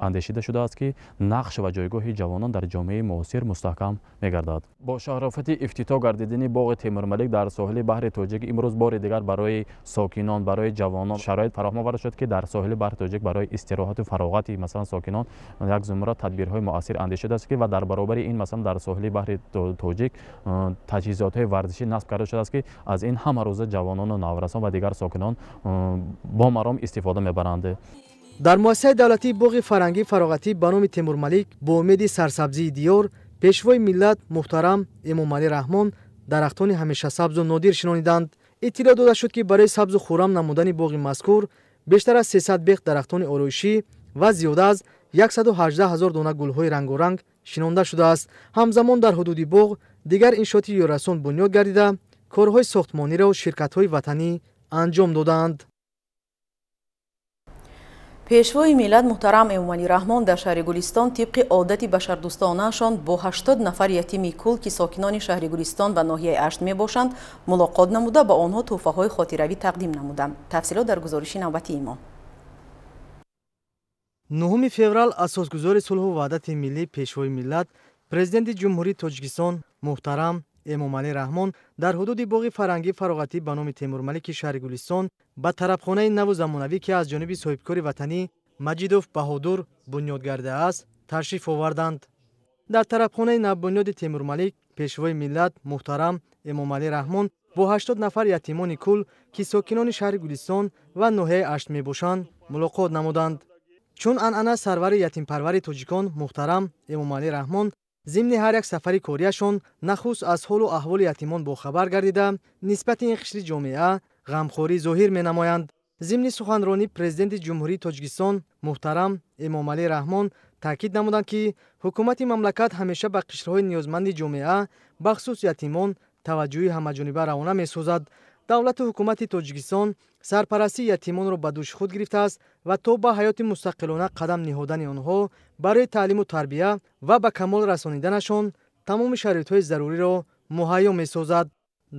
андешида шудааст, ки нақш ва ҷойгоҳи ҷавонон дар ҷомеаи муосир мустаҳкам мегардад. Бо шарофати ифтитоҳ гардидани боғи Темурмалик дар соҳили баҳри Тоҷик имрӯз бори дигар барои сокинон, барои ҷавонон шароит фароҳам оварда шуд, ки дар соҳили баҳри Тоҷик барои истироҳату фароғати масалан сокинон як зумра тадбирҳои муассир андешидааст, ки ва дар баробари ин масалан дар соҳили баҳри Тоҷик таҷҳизотҳои варзишӣ насб карда шудааст, ки аз ин ҳама рӯза ҷавонону наврасон ва дигар сокинон бо маром истифода мебаранд. Дар муассисаи давлатии боғи фарҳангӣ фароғатӣ ба номи Темурмалик бо умеди сарсабзии диёр пешвои миллат муҳтарам Эмомалӣ Раҳмон дарахтони ҳамешасабзу нодир шинониданд. Иттилоъ дода шуд, ки барои сабзу хуррам намудани боғи мазкур бештар аз 300 бех дарахтони ороишӣ ва зиёда аз 118 ҳазор дона гулҳои рангоранг шинонда шудааст. Ҳамзамон дар ҳудуди боғ дигар иншооти ёрасон бунёд гардида, корҳои сохтмониро ширкатҳои ватанӣ анҷом додаанд. Пешвои миллат муҳтарам Эмомалӣ Раҳмон дар шаҳри Гулистон тибқи одати башардӯстонаашон бо 80 нафар ятими кул, ки сокинони шаҳри Гулистон ва ноҳияи Ашт мебошанд, мулоқот намуда, ба онҳо тӯҳфаҳои хотиравӣ тақдим намуданд. Тафсилот дар гузориши навбатии мо. 9 феврал асосгузори сулҳу ваҳдати миллӣ, Пешвои миллат, Президенти Ҷумҳурии Тоҷикистон муҳтарам Эмомалӣ Раҳмон дар ҳудуди боғи фарҳангӣ фароғатӣ ба номи Темурмалики шаҳри Гулистон ба тарабхонаи наву замонавӣ, ки аз ҷониби соҳибкори ватанӣ Маҷидов Баҳодур бунёд гардааст, ташриф оварданд. Дар тарабхонаи навбунёди Темурмалик Пешвои миллат муҳтарам Эмомалӣ Раҳмон бо 80 нафар ятимони кул, ки сокинони шаҳри Гулистон ва ноҳияи Ашт мебошанд, мулоқот намуданд. Чун анъана, сарвари ятимпарвари тоҷикон муҳтарам Эмомалӣ Раҳмон зимни ҳар як сафари кориашон нахуст аз ҳолу аҳволи ятимон бохабар гардида, нисбати ин қишри ҷомеа ғамхорӣ зоҳир менамоянд. Зимни суханронӣ Президенти Ҷумҳурии Тоҷикистон муҳтарам Эмомалӣ Раҳмон таъкид намуданд, ки ҳукумати мамлакат ҳамеша ба қишрҳои ниёзманди ҷомеа, бахусус ятимон, таваҷҷӯҳи ҳамаҷониба равона месозад. Давлату ҳукумати Тоҷикистон сарпарастии ятимонро ба дӯши худ гирифтааст ва то ба ҳаёти мустақилона қадам ниҳодани онҳо барои таълиму тарбия ва ба камол расониданашон тамоми шароитҳои заруриро муҳайё месозад.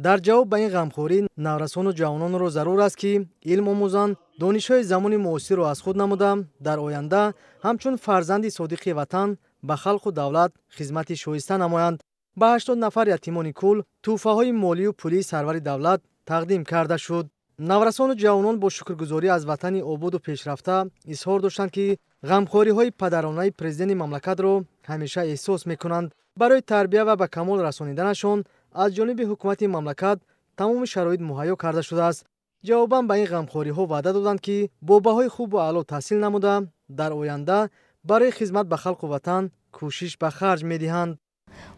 Дар ҷавоб ба ин ғамхорӣ наврасону ҷавононро зарур аст, ки илм омӯзанд, донишҳои замони муосирро аз худ намуда, дар оянда ҳамчун фарзанди содиқи ватан ба халқу давлат хизмати шоиста намоянд. Ба 80 нафар ятимони кул тӯҳфаҳои молию пулии сарвари давлат тақдим карда шуд. Наврасону ҷавонон бо шукргузорӣ аз ватани ободу пешрафта изҳор доштанд, ки ғамхориҳои падаронаи президенти мамлакатро ҳамеша эҳсос мекунанд. Барои тарбия ва ба камол расониданашон аз ҷониби ҳукумати мамлакат тамоми шароит муҳайё карда шудааст. Ҷавобан ба ин ғамхориҳо ваъда доданд, ки бо баҳои хубу аъло таҳсил намуда, дар оянда барои хизмат ба халқу ватан кӯшиш ба харҷ медиҳанд.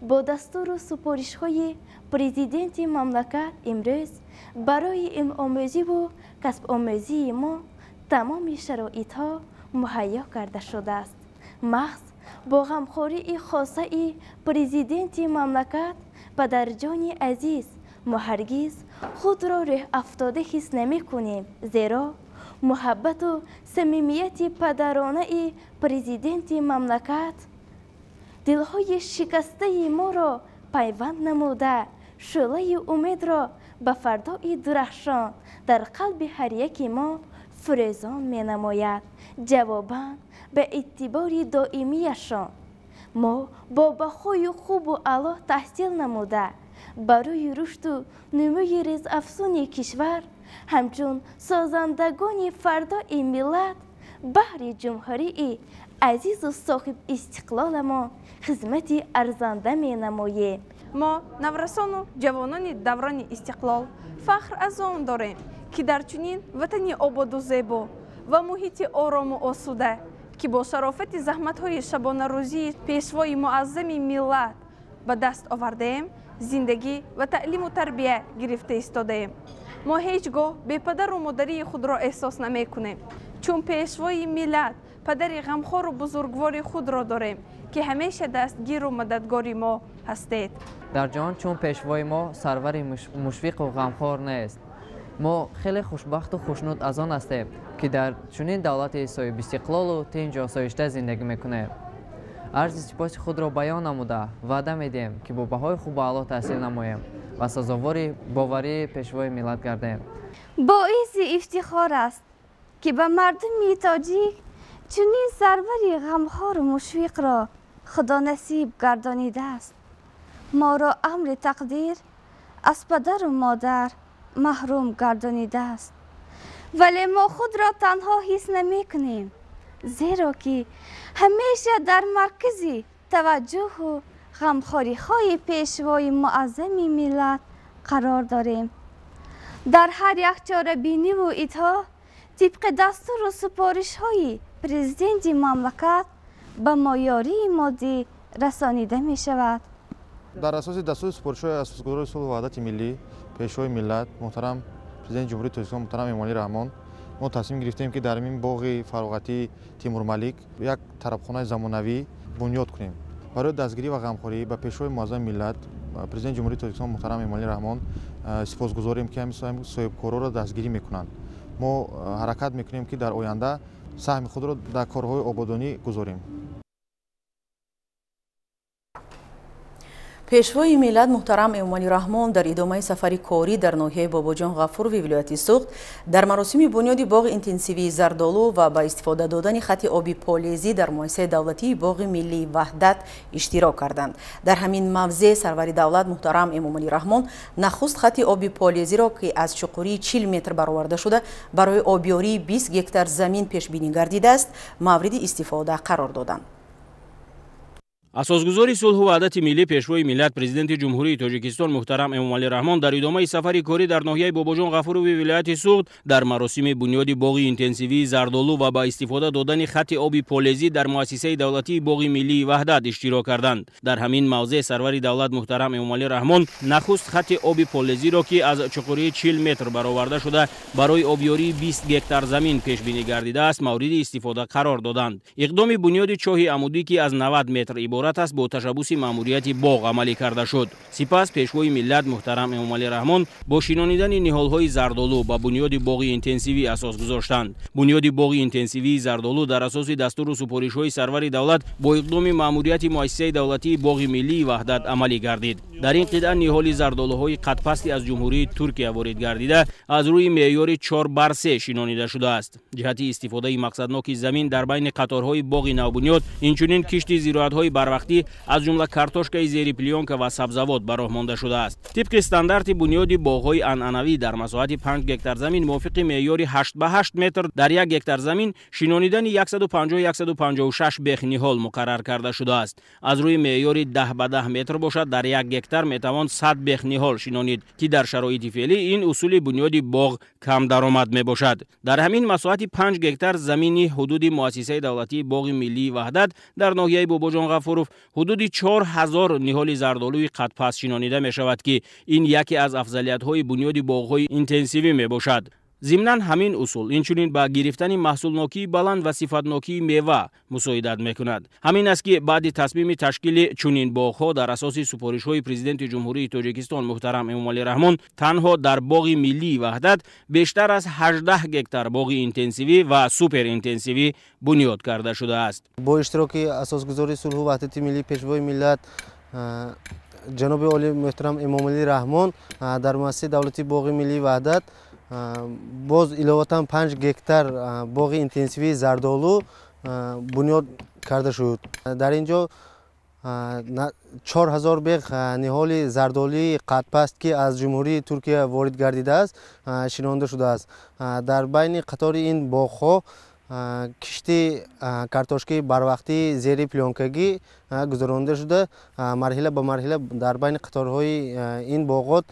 Бо дастуру супоришҳои президенти мамлакат имрӯз барои илмомӯзиву касбомӯзии мо тамоми шароитҳо муҳайё карда шудааст. Маҳз бо ғамхории хосаи президенти мамлакат, падарҷони азиз, мо ҳаргиз худро рӯҳафтода ҳис намекунем, зеро муҳаббату самимияти падаронаи президенти мамлакат дилҳои шикастаи моро пайванд намуда, шӯълаи умедро ба фардои дурахшон дар қалби ҳар яки мо фурӯзон менамояд. Ҷавобан ба эътибори доимияшон мо бо баҳои хубу аъло таҳсил намуда, барои рушду нумӯи резафзуни кишвар ҳамчун созандагони фардои миллат баҳри ҷумҳурии азизу соҳибистиқлоламон хизмати арзанда менамоем. Мо, наврасону ҷавонони даврони истиқлол, фахр аз он дорем, ки дар чунин ватани ободу зебо ва муҳити орому осуда, ки бо шарофати заҳматҳои шабонарӯзии Пешвои муаззами миллат ба даст овардаем, зиндагӣ ва таълиму тарбия гирифта истодаем. Мо ҳеҷ гоҳ бепадару модарии худро эҳсос намекунем, чун Пешвои миллат, падари ғамхору бузургвори худро дорем, ки ҳамеша дастгиру мададгори мо ҳастед. Дар ҷаҳон чун Пешвои мо сарвари мушфиқу ғамхор нест. Мо хеле хушбахту хушнуд аз он ҳастем, ки дар чунин давлати соҳибистиқлолу тинҷу осоишта зиндагӣ мекунем. Арзи сипоси худро баён намуда, ваъда медиҳем, ки бо баҳои хубу аъло таҳсил намоем ва сазовори боварии Пешвои миллат гардем. Боиси ифтихор аст, ки ба мардуми тоҷик чунин сарвари ғамхору мушфиқро Худо насиб гардонидааст. Моро амри тақдир аз падару модар маҳрум гардонидааст, вале мо худро танҳо ҳис намекунем, зеро ки ҳамеша дар маркази таваҷҷӯҳу ғамхориҳои Пешвои муаззами миллат қарор дорем. Дар ҳар як чорабиниву идҳо тибқи дастуру супоришҳои президенти мамлакат ба мо ёрии моддӣ расонида мешавад. Дар асоси дастури супоришҳои асосгузори сулҳу ваҳдати миллӣ, Пешвои миллат, муҳтарам Президенти Ҷумҳурии Тоҷикистон муҳтарам Эмомалӣ Раҳмон, мо тасмим гирифтем, ки дар ин боғи фароғатии Тимурмалик як тарабхонаи замонавӣ бунёд кунем. Барои дастгирӣ ва ғамхорӣ ба Пешвои муаззами миллат, Президенти Ҷумҳурии Тоҷикистон муҳтарам Эмомалӣ Раҳмон сипосгузорем, ки ҳамин соҳибкорҳоро дастгирӣ мекунанд. Мо ҳаракат мекунем, ки дар оянда Саҳми худро дар корҳои ободонӣ гузорем. Пешвои миллат муҳтарам Эмомалӣ Раҳмон дар идомаи сафари корӣ дар ноҳияи Бобоҷон Ғафурови вилояти Суғд дар маросими бунёди боғи интенсивии зардолу ва ба истифода додани хати оби полезӣ дар муассисаи давлатии боғи миллии Ваҳдат иштирок карданд. Дар ҳамин мавзеъ сарвари давлат муҳтарам Эмомалӣ Раҳмон нахуст хати оби полезиро, ки аз чуқурии 40 метр бароварда шуда барои обёрии 20 гектар замин пешбинӣ гардидааст, мавриди истифода қарор доданд. Асосгузори сулҳу ваҳдати миллӣ, Пешвои миллат, Президенти Ҷумҳурии Тоҷикистон муҳтарам Эмомалӣ Раҳмон дар идомаи сафари корӣ дар ноҳияи Бобоҷон Ғафурови вилояти Суғд дар маросими бунёди боғи интенсивии зардолу ва ба истифода додани хати оби полезӣ дар муассисаи давлатии боғи миллии Ваҳдат иштирок карданд. Дар ҳамин мавзеъ сарвари давлат муҳтарам Эмомалӣ Раҳмон нахуст хати оби полезиро, ки аз чуқурии 40 метр бароварда шуда барои обёрии 20 гектар замин пешбинӣ гардидааст, мавриди истифода қарор доданд. Иқдоми бунёди чоҳи амудӣ, ки аз 90 метр иборат аст, бо ташаббуси маъмурияти боғ амалӣ карда шуд. Сипас Пешвои миллат муҳтарам Эмомалӣ Раҳмон бо шинонидани ниҳолҳои зардолу ба бунёди боғи интенсивӣ асос гузоштанд. Бунёди боғи интенсивии зардолу дар асоси дастуру супоришҳои сарвари давлат бо иқдоми маъмурияти муассисаи давлатии боғи миллии Ваҳдат амалӣ гардид. Дар ин қитъа ниҳоли зардолуҳои қадпасти аз Ҷумҳурии Туркия ворид гардида аз рӯи меъёри 4 бар 3 шинонида шудааст. Ҷиҳати истифодаи мақсадноки замин дар байни қаторҳои боғи навбунёд инчунин кишти зироатҳои барвақтӣ, аз ҷумла картошкаи зери плёнка ва сабзавот ба роҳ монда шудааст. Тибқи стандарти бунёди боғҳои анъанавӣ дар масоҳати 5 гектар замин мувофиқи меъёри 8 ба 8 метр дар 1 гектар замин шинонидани 150-156 бех ниҳол муқаррар карда шудааст. Аз рӯи меъёри 10 ба 10 метр бошад, дар 1 гектар метавон 100 бех ниҳол шинонид, ки дар шароити феълӣ ин усули бунёди боғ кам даромад мебошад. Дар ҳамин масоҳати 5 гектар замини ҳудуди муассисаи давлатии боғи миллии Ваҳдат дар ноҳияи Бобоҷон Ғафуров ҳудуди 4000 ниҳоли зардолуи қадпаст шинонида мешавад, ки ин яке аз афзалиятҳои бунёди боғҳои интенсивӣ мебошад. Зимнан ҳамин усул инчунин ба гирифтани маҳсулнокии баланд ва сифатнокии мева мусоидат мекунад. Ҳамин аст, ки баъди тасмими ташкили чунин боғҳо дар асоси супоришҳои Президенти Ҷумҳурии Тоҷикистон муҳтарам Эмомалӣ Раҳмон танҳо дар боғи миллии Ваҳдат бештар аз 18 гектар боғи интенсивӣ ва суперинтенсивӣ бунёд карда шудааст. Бо иштироки асосгузори сулҳу ваҳдати миллӣ, Пешвои миллат, ҷаноби олӣ муҳтарам Эмомалӣ Раҳмон дар муассисаи давлатии боғи миллии Ваҳдат боз иловатан 5 гектар боғи интенсивии зардолу бунёд карда шуд. Дар ин ҷо 4000 бех ниҳоли зардолии қадпаст, ки аз Ҷумҳурии Туркия ворид гардидааст, шинонда шудааст. Дар байни қатори ин боғҳо кишти картошкаи барвақтии зери плёнкагӣ гузаронида шуда, марҳила ба марҳила дар байни қаторҳои ин боғот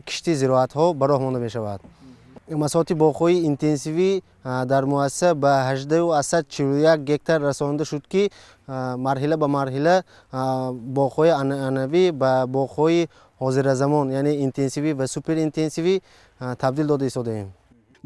кишти зироатҳо ба роҳ монда мешавад. Масоҳати боғҳои интенсивӣ дар муассиса ба 18,41 гектар расонида шуд, ки марҳила ба марҳила боғҳои анъанавӣ ба боғҳои ҳозиразамон, яъне интенсивӣ ва суперинтенсивӣ табдил дода истодаем.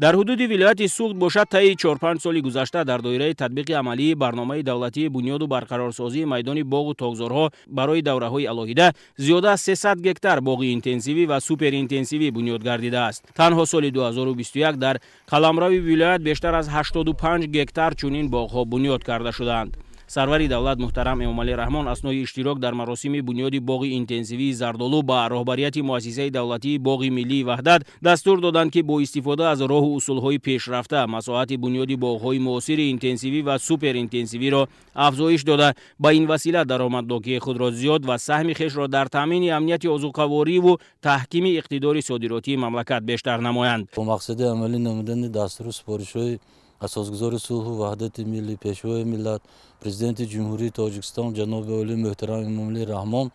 Дар ҳудуди вилояти Суғд бошад, таи 4-5 соли гузашта дар доираи татбиқи амалии барномаи давлатии бунёду барқарорсозии майдони боғу токзорҳо барои давраҳои алоҳида зиёда аз 300 гектар боғи интенсивӣ ва суперинтенсивӣ бунёд гардидааст. Танҳо соли 2021 дар қаламрави вилоят бештар аз 85 гектар чунин боғҳо бунёд карда шудаанд. Сарвари давлат муҳтарам Эмомалӣ Раҳмон аснои иштирок дар маросими бунёди боғи интенсивии зардолу ба роҳбарияти муассисаи давлатии боғи миллии Ваҳдат дастур доданд, ки бо истифода аз роҳу усулҳои пешрафта масоҳати бунёди боғҳои муосири интенсивӣ ва суперинтенсивиро афзоиш дода, ба ин васила даромаднокии худро зиёд ва саҳми хешро дар таъмини амнияти озуқавориву таҳкими иқтидори содиротии мамлакат бештар намоянд. Бо мақсади амалӣ намудани дастуру супоришҳои асосгузори сулҳу ваҳдати миллӣ, Пешвои миллат, Президенти Ҷумҳурии Тоҷикистон ҷаноби олӣ муҳтарам Эмомалӣ Раҳмон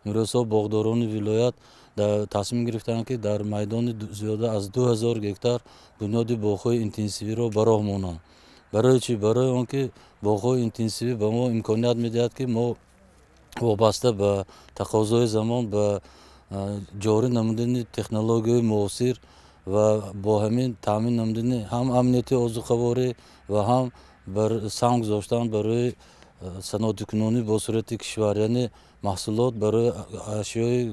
имрӯзҳо боғдорони вилоят тасмим гирифтанд, ки дар майдони зиёда аз 2000 гектар бунёди боғҳои интенсивиро ба роҳ монанд. Барои чӣ? Барои он ки боғҳои интенсивӣ ба мо имконият медиҳад, ки мо вобаста ба тақозои замон ба ҷорӣ намудани технологияи муосир ва бо ҳамин таъмин намудани ҳам амнияти озуқаворӣ ва ҳам саҳм гузоштан барои саноатикунонӣ бо суръати кишвар, яъне маҳсулот барои ашёи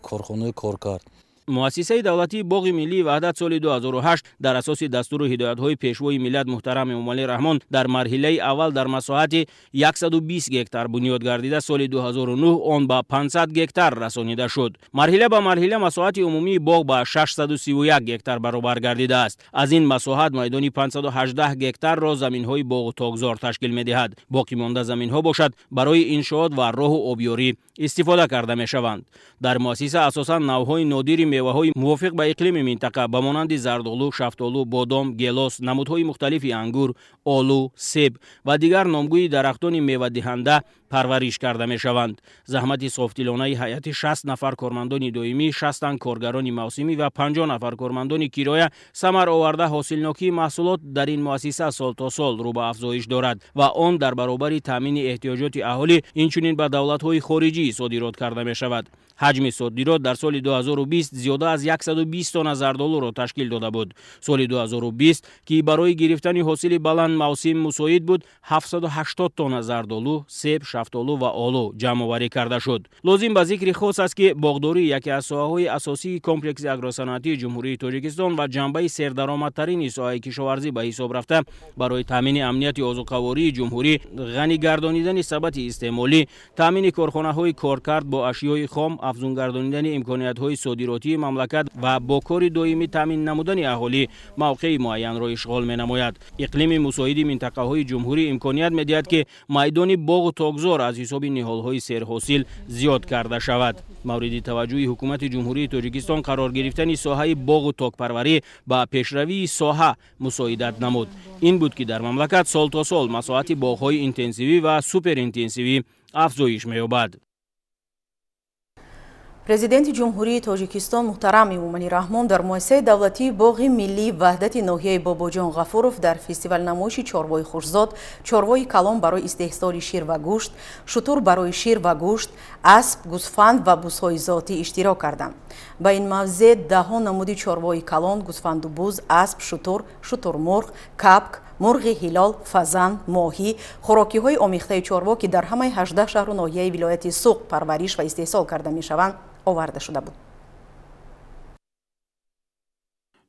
корхонаи коркард. Муассисаи давлатии Боғи миллии Ваҳдат соли 2008 дар асоси дастуру ҳидоятҳои Пешвои миллат муҳтарам Эмомалӣ Раҳмон дар марҳилаи аввал дар масоҳати 120 гектар бунёд гардида, соли 2009 он ба 500 гектар расонида шуд. Марҳила ба марҳила масоҳати умумии боғ ба 631 гектар баробар гардидааст. Аз ин масоҳат майдони 518 гектарро заминҳои боғу токзор ташкил медиҳад. Боқимонда заминҳо бошад барои иншоот ва роҳу обёрӣ истифода карда мешаванд. Дар муассиса асосан навъҳои нодири меваҳои мувофиқ ба иқлими минтақа ба монанди зардолу, шафтолу, бодом, гелос, намудҳои мухталифи ангур, олу, себ ва дигар номгӯи дарахтони мевадиҳанда парвариш карда мешаванд. Заҳмати софдилонаи ҳайати 60 нафар кормандони доимӣ, 60 коргарони мавсимӣ ва 50 нафар кормандони кироя самар оварда, ҳосилнокии маҳсулот дар ин муассиса сол то сол рӯ ба афзоиш дорад ва он дар баробари таъмини эҳтиёҷоти аҳолӣ инчунин ба давлатҳои хориҷӣ содирот карда мешавад. Ҳаҷми содирот дар соли 2020 зиёда аз 120 тонна зардолуро ташкил дода буд. Соли 2020, ки барои гирифтани ҳосили баланд мавсим мусоид буд, 780 тонна зардолу, себ, шафтолу ва олу ҷамъоварӣ карда шуд. Лозим ба зикри хос аст, ки боғдорӣ яке аз соҳаҳои асосии комплекси агросаноатии Ҷумҳурии Тоҷикистон ва ҷанбаи сердаромадтарини соҳаи кишоварзӣ ба ҳисоб рафта, барои таъмини амнияти озуқавории ҷумҳурӣ, ғанӣ гардонидани сабати истеъмолӣ, таъмини корхонаҳои коркард бо ашёи хом, афзун гардонидани имкониятҳои содиротии мамлакат ва бо кори доимӣ таъмин намудани аҳолӣ мавқеи муайянро ишғол менамояд. Иқлими мусоиди минтақаҳои ҷумҳурӣ имконият медиҳад, ки майдони боғу токзор аз ҳисоби ниҳолҳои серҳосил зиёд карда шавад. Мавриди таваҷҷӯҳи ҳукумати Ҷумҳурии Тоҷикистон қарор гирифтани соҳаи боғу токпарварӣ ба пешравии соҳа мусоидат намуд. Ин буд, ки дар мамлакат сол то сол масоҳати боғҳои интенсивӣ ва суперинтенсивӣ афзоиш меёбад. Президенти Ҷумҳурии Тоҷикистон муҳтарам Эмомалӣ Раҳмон дар муассисаи давлатии Боғи миллии Ваҳдати ноҳияи Бобоҷон Ғафуров дар фестивал-намоиши чорвои хушзод, чорвои калон барои истеҳсоли шир ва гӯшт, шутур барои шир ва гӯшт, асп, гӯсфанд ва бузҳои зотӣ иштирок карданд. Ба ин мавзеъ даҳо намуди чорвои калон, гӯсфанду буз, асп, шутур, шутурмурғ, капк, мурғи ҳилол, фазан, моҳӣ, хӯрокиҳои омехтаи чорво, ки дар ҳамаи 18 шаҳру ноҳияи вилояти Суғд парвариш ва истеҳсол карда мешаванд, оварда шуда буд.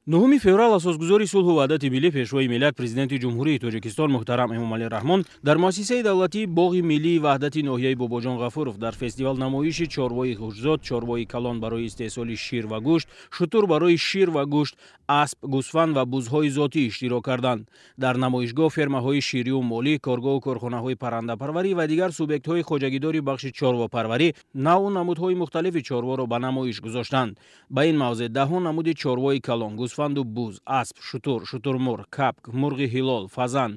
9 феврал асосгузори сулҳу ваҳдати миллӣ, Пешвои миллат, Президенти Ҷумҳурии Тоҷикистон муҳтарам Эмомалӣ Раҳмон дар муассисаи давлатии Боғи миллии Ваҳдати ноҳияи Бобоҷон Ғафуров дар фестивал-намоиши чорвои хушзод, чорвои калон барои истеҳсоли шир ва гӯшт, шутур барои шир ва гӯшт, асп, гӯсфанд ва бузҳои зотӣ иштирок карданд. Дар намоишгоҳ фермаҳои ширию молӣ, коргоҳу корхонаҳои паррандапарварӣ ва дигар субъектҳои хоҷагидори бахши чорвопарварӣ навъу намудҳои мухталифи чорворо ба намоиш гузоштанд. Ба ин мавзеъ даҳо намуди чорвои калон, гӯсфанду буз, асп, шутур, шутурмурғ, капк, мурғи ҳилол, фазан,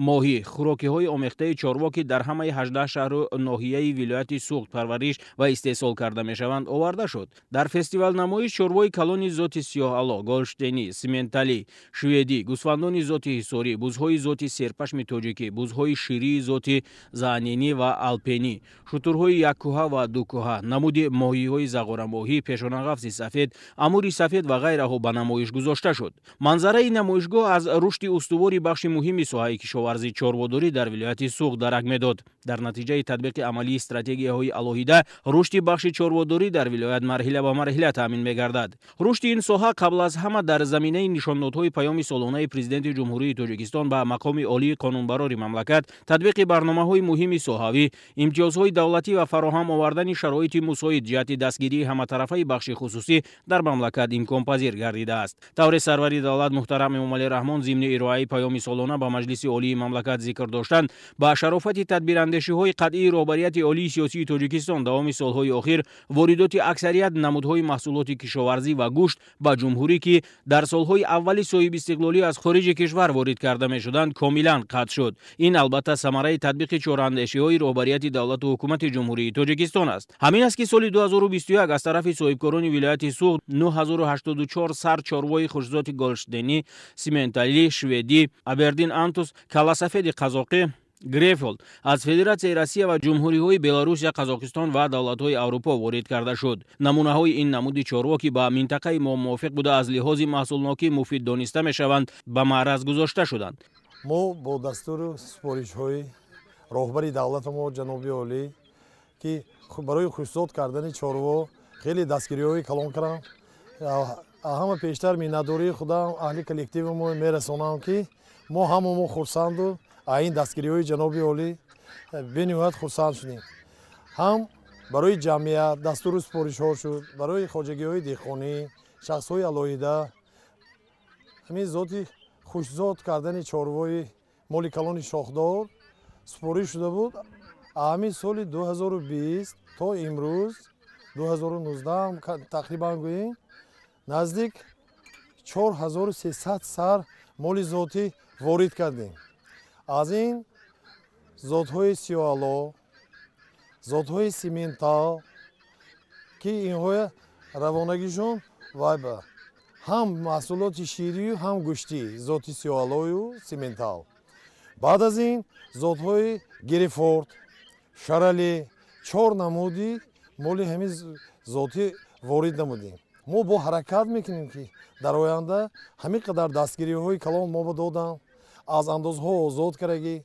моҳӣ, хӯрокиҳои омехтаи чорво, ки дар ҳамаи 18 шаҳру ноҳияи вилояти Суғд парвариш ва истеҳсол карда мешаванд, оварда шуд. Дар фестивал-намоиш чорвои калони зоти сиёҳало, голштенӣ, сименталӣ, шведӣ, гӯсфандони зоти ҳисорӣ, бузҳои зоти серпашми тоҷикӣ, бузҳои ширии зоти заанинӣ ва алпенӣ, шутурҳои яккӯҳа ва дукӯҳа, намуди моҳиҳои зағорамоҳӣ, пешонағафси сафед, амури сафед ва ғайраҳо ба намоиш гузошта шуд. Манзараи намоишгоҳ аз рушди устувори бахши муҳими соҳаи кишоварзӣ чорводорӣ дар вилояти Суғд дарак медод. Дар натиҷаи татбиқи амалии стратегияҳои алоҳида рушди бахши чорводорӣ дар вилоят марҳила ба марҳила таъмин мегардад. Рушди ин соҳа қабл аз ҳама дар заминаи нишондодҳои паёми солонаи Президенти Ҷумҳурии Тоҷикистон ба мақоми олии қонунбарори мамлакат, татбиқи барномаҳои муҳими соҳавӣ, имтиёзҳои давлатӣ ва фароҳам овардани шароити мусоид ҷиҳати дастгирии ҳаматарафаи бахши хусусӣ дар мамлакат имконпазир гардидааст. Тавре сарвари давлат муҳтарам Эмомалӣ Раҳмон зимни ироаи паёми солона ба Маҷлиси Олии мамлакат зикр доштанд, ба шарофати тадбирандешиҳои қатъии роҳбарияти олии сиёсии Тоҷикистон давоми солҳои охир воридоти аксарият намудҳои маҳсулоти кишоварзӣ ва гӯшт ба ҷумҳурӣ, ки дар солҳои аввали соҳибистиқлолӣ аз хориҷи кишвар ворид карда мешуданд, комилан қатъ шуд. Ин албатта самараи татбиқи чораандешиҳои роҳбарияти давлату ҳукумати Ҷумҳурии Тоҷикистон аст. Ҳамин аст, ки соли 2021 аз тарафи соҳибкорони вилояти Суғд 9084 сар чорвои хушзоти голштенӣ, сименталӣ, шведӣ, абердин антус, каласафеди қазоқӣ, Грефолд аз Федератсияи Россия ва ҷумҳуриҳои Беларусия, Қазоқистон ва давлатҳои Аврупо ворид карда шуд. Намунаҳои ин намуди чорво, ки ба минтақаи мо мувофиқ буда аз лиҳози маҳсулнокӣ муфид дониста мешаванд, ба маъраз гузошта шуданд. Мо бо дастуру супоришҳои роҳбари давлати мо ҷаноби олӣ, ки барои хушзод кардани чорво хеле дастгириҳои калон карданд, Ҳама пештар миннатдории худам аҳли коллективимо мерасонам, ки мо ҳамамо хурсанду ин дастгириҳои ҷаноби олӣ бениҳоят хурсанд шудем. Ҳам барои ҷамъият дастуру супоришҳо шуд, барои хоҷагиҳои деҳқонӣ, шахсҳои алоҳида ҳамин зоти хушзод кардани чорвои моли калони шохдор супориш шуда буд. Ҳамин соли 2020 то имрӯз 2019 тақрибан гӯем наздик 4300 сар моли зотӣ ворид кардем. Аз ин зотҳои сиёҳало, зотҳои симентал, ки инҳо равонагишон вайба ҳам маҳсулоти ширию ҳам гӯштӣ, зоти сиёҳалою симентал. Баъд аз ин зотҳои Герефорд, Шарале, 4 намуди моли ҳамин зотӣ ворид намудем. Мо бо ҳаракат мекунем, ки дар оянда ҳамин қадар дастгириҳои калон мо ба додам, аз андозҳо озод кардагӣ,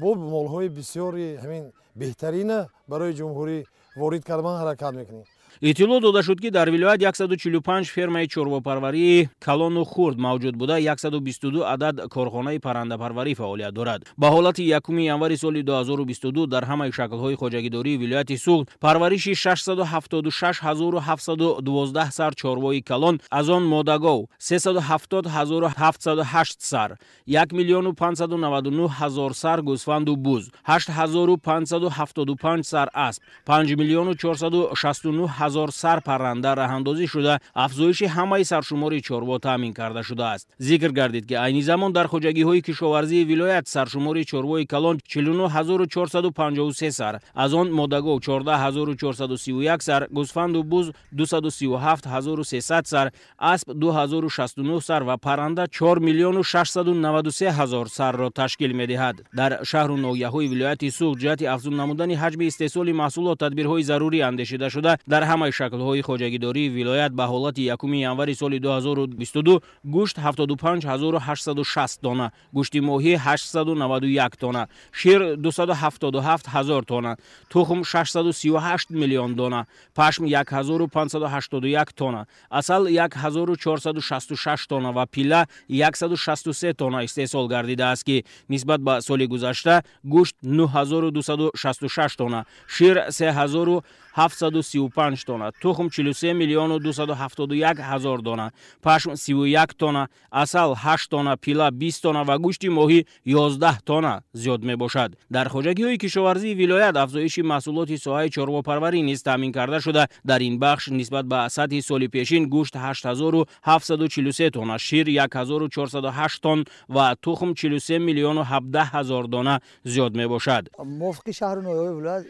бо молҳои бисёри ҳамин беҳтарина барои ҷумҳурӣ ворид кардан ҳаракат мекунем. Иттилоъ дода шуд, ки дар вилоят 145 фермаи чорвопарварии калону хурд мавҷуд буда, 122 адад корхонаи паррандапарварӣ фаъолият дорад. Ба ҳолати 1 январи соли 2022 дар ҳамаи шаклҳои хоҷагидории вилояти Суғд парвариши 676712 сар чорвои калон, аз он модагов 370708 сар, 1 599 000 сар гӯсфанду буз, 8575 сар асп, 5 469 000 сар парранда раҳандозӣ шуда, афзоиши ҳамаи саршумори чорво таъмин карда шудааст. Зикр гардид, ки айни замон дар хоҷагиҳои кишоварзии вилоят саршумори чорвои калон 49453 сар, аз он модагов 14431 сар, гӯсфанду буз 237300 сар, асп 2069 сар ва парранда 4 693 000 сарро ташкил медиҳад. Дар шаҳру ноҳияҳои вилояти Суғд ҷиҳати афзун намудани ҳаҷми истеҳсоли маҳсулот тадбирҳои зарурӣ андешида шуда, дар ҳамаи шаклҳои хоҷагидории вилоят ба ҳолати 1 январи соли 2022 гӯшт 75860 тонна, гӯшти моҳӣ 891 тонна, шир 277 000 тонна, тухм 638 миллион дона, пашм 1581 тонна, асал 1466 тонна ва пилла 163 тонна истеҳсол гардидааст, ки нисбат ба соли гузашта гӯшт 9266 тонна, шир 3735 тонна, тухм 43 271 000 дона, пашм 31 тонна, асал 8 тонна, пила 20 тонна ва гӯшти моҳӣ 11 тонна зиёд мебошад. Дар хоҷагиҳои кишоварзии вилоят афзоиши маҳсулоти соҳаи чорвопарварӣ низ таъмин карда шуда, дар ин бахш нисбат ба сатҳи соли пешин гӯшт 8743 тонна, шир 1408 тонн ва тухм 43 017 000 дона зиёд мебошад. Мувофиқи шаҳру ноҳияҳои вилоят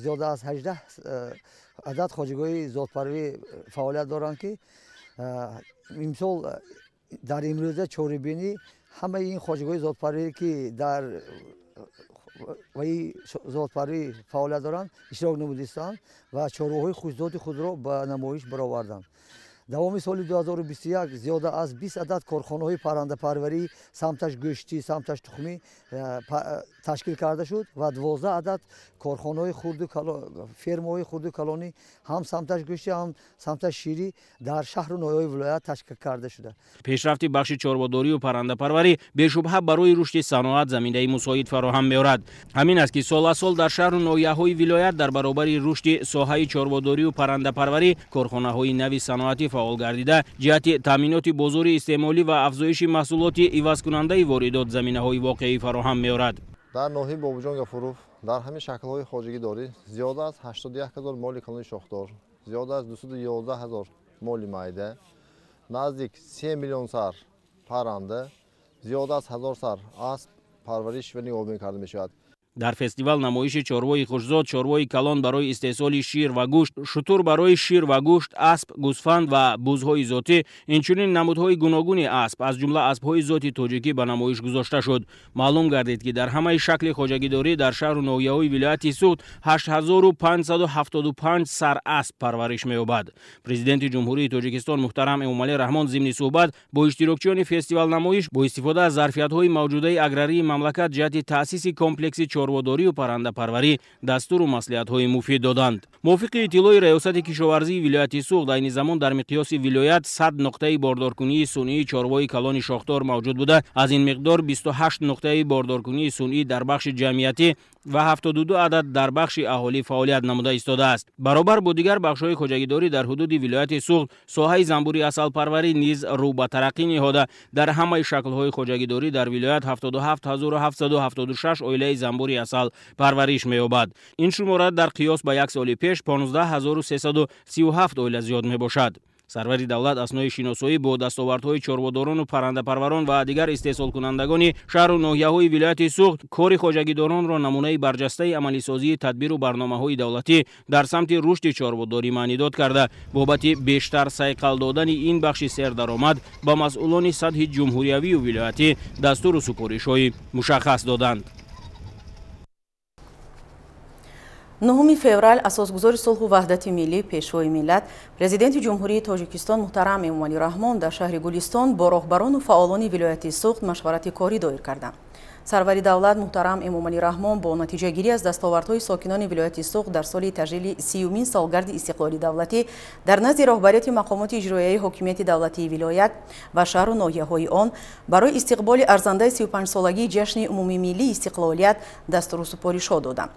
зиёда аз 18 адад хоҷагиҳои зотпарварӣ фаъолият доранд, ки имсол дар имрӯза чорабинӣ ҳамаи ин хоҷагиҳои зотпарварӣ, ки дар ваи зотпарварӣ фаъолият доранд, иштирок намудистанд ва чорвоҳои хушзоти худро ба намоиш бароварданд. Давоми соли 2021 зиёда аз 20 адад корхонаҳои паррандапарварӣ самташ гӯштӣ, самташ тухмӣ ташкил карда шуд ва 12 адад корхонаҳои хурду фермаҳои хурду калонӣ ҳам самташ гӯштӣ, ҳам самташ ширӣ дар шаҳру ноҳияҳои вилоят ташкил карда шуда. Пешрафти бахши чорводорию паррандапарварӣ бешубҳа барои рушди саноат заминаи мусоид фароҳам меорад. Ҳамин аст, ки сол аз сол дар шаҳру ноҳияҳои вилоят дар баробари рушди соҳаи чорводорию паррандапарварӣ корхонаҳои нави саноатӣ фаъол гардида, ҷиҳати таъминоти бозори истеъмолӣ ва афзоиши маҳсулоти ивазкунандаи воридот заминаҳои воқеӣ фароҳам меорад. Дар ноҳияи Бобоҷон Гафуров дар ҳамин шаклҳои хоҷагидорӣ зиёда аз 81 000 моли калони шохдор, зиёда аз 211 000 моли майда, наздик 3 миллион сар парранда, зиёда аз 1000 сар асп парвариш ва нигаҳбонӣ карда мешавад. Дар фестивал намоиши чорвои хушзод, чорвои калон барои истеҳсоли шир ва гӯшт, шутур барои шир ва гӯшт, асп, гӯсфанд ва бузҳои зотӣ, инчунин намудҳои гуногуни асп, аз ҷумла аспҳои зоти тоҷикӣ ба намоиш гузошта шуд. Маълум гардид, ки дар ҳамаи шакли хоҷагидорӣ дар шаҳру ноҳияҳои вилояти Суғд 8575 сар асп парвариш меёбад. Президенти Ҷумҳурии Тоҷикистон муҳтарам Эмомалӣ Раҳмон зимни суҳбат бо иштирокчиёни фестивал намоиш бо истифода аз зарфиятҳои мавҷудаи аграрии мамлакат ҷиҳати таъсиси комплекси чорводорию паррандапарварӣ дастуру маслиҳатҳои муфид доданд. Мувофиқи иттилои Раёсати кишоварзии вилояти Суғд, айни замон дар миқёси вилоят 100 нуқтаи бордоркунии сунъии чорвои калони шохдор мавҷуд буда, аз ин миқдор 28 нуқтаи бордоркунии сунъӣ дар бахши ҷамъиятӣ ва 72 адад дар бахши аҳолӣ фаъолият намуда истодааст. Баробар бо дигар бахшҳои хоҷагидорӣ дар ҳудуди вилояти Суғд соҳаи занбури асалпарварӣ низ рӯ ба тараққӣ ниҳода, дар ҳамаи шаклҳои хоҷагидорӣ дар вилоят 77776 оилаи занбури асал парвариш меёбад. Ин шумора дар қиёс ба як соли пеш 15337 оила зиёд мебошад. Сарвари давлат аснои шиносоӣ бо дастовардҳои чорводорону паррандапарварон ва дигар истеҳсолкунандагони шаҳру ноҳияҳои вилояти Суғд кори хоҷагидоронро намунаи барҷастаи амалисозии тадбиру барномаҳои давлатӣ дар самти рушди чорводорӣ маънидод карда, бобати бештар сайқал додани ин бахши сердаромад ба масъулони сатҳи ҷумҳуриявию вилоятӣ дастуру супоришҳои мушаххас доданд. 9 феврал асосгузори сулҳу ваҳдати миллӣ, Пешвои миллат, Президенти Ҷумҳурии Тоҷикистон муҳтарам Эмомалӣ Раҳмон дар шаҳри Гулистон бо роҳбарону фаъолони вилояти Суғд машварати корӣ доир карданд. Сарвари давлат муҳтарам Эмомалӣ Раҳмон бо натиҷагирӣ аз дастовардҳои сокинони вилояти Суғд дар соли таҷлили 30-умин солгарди истиқлоли давлатӣ дар назди роҳбарияти мақомоти иҷроияи ҳокимияти давлатии вилоят ва шаҳру ноҳияҳои он барои истиқболи арзандаи 35-солагии ҷашни умумимиллии истиқлолият дастуру супоришҳо доданд.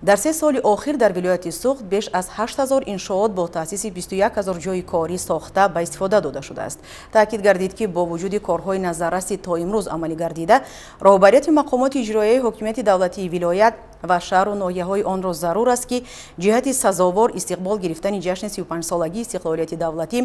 Дар 3 соли охир дар вилояти Суғд беш аз 8000 иншоот бо таъсиси 21000 ҷойи корӣ сохта ба истифода дода шудааст. Таъкид гардид, ки бо вуҷуди корҳои назарраси то имрӯз амалӣ гардида, роҳбарияти мақомоти иҷроияи ҳокимияти давлатии вилоят ва шаҳру ноҳияҳои онро зарур аст, ки ҷиҳати сазовор истиқбол гирифтани ҷашни 35-солагии истиқлолияти давлатӣ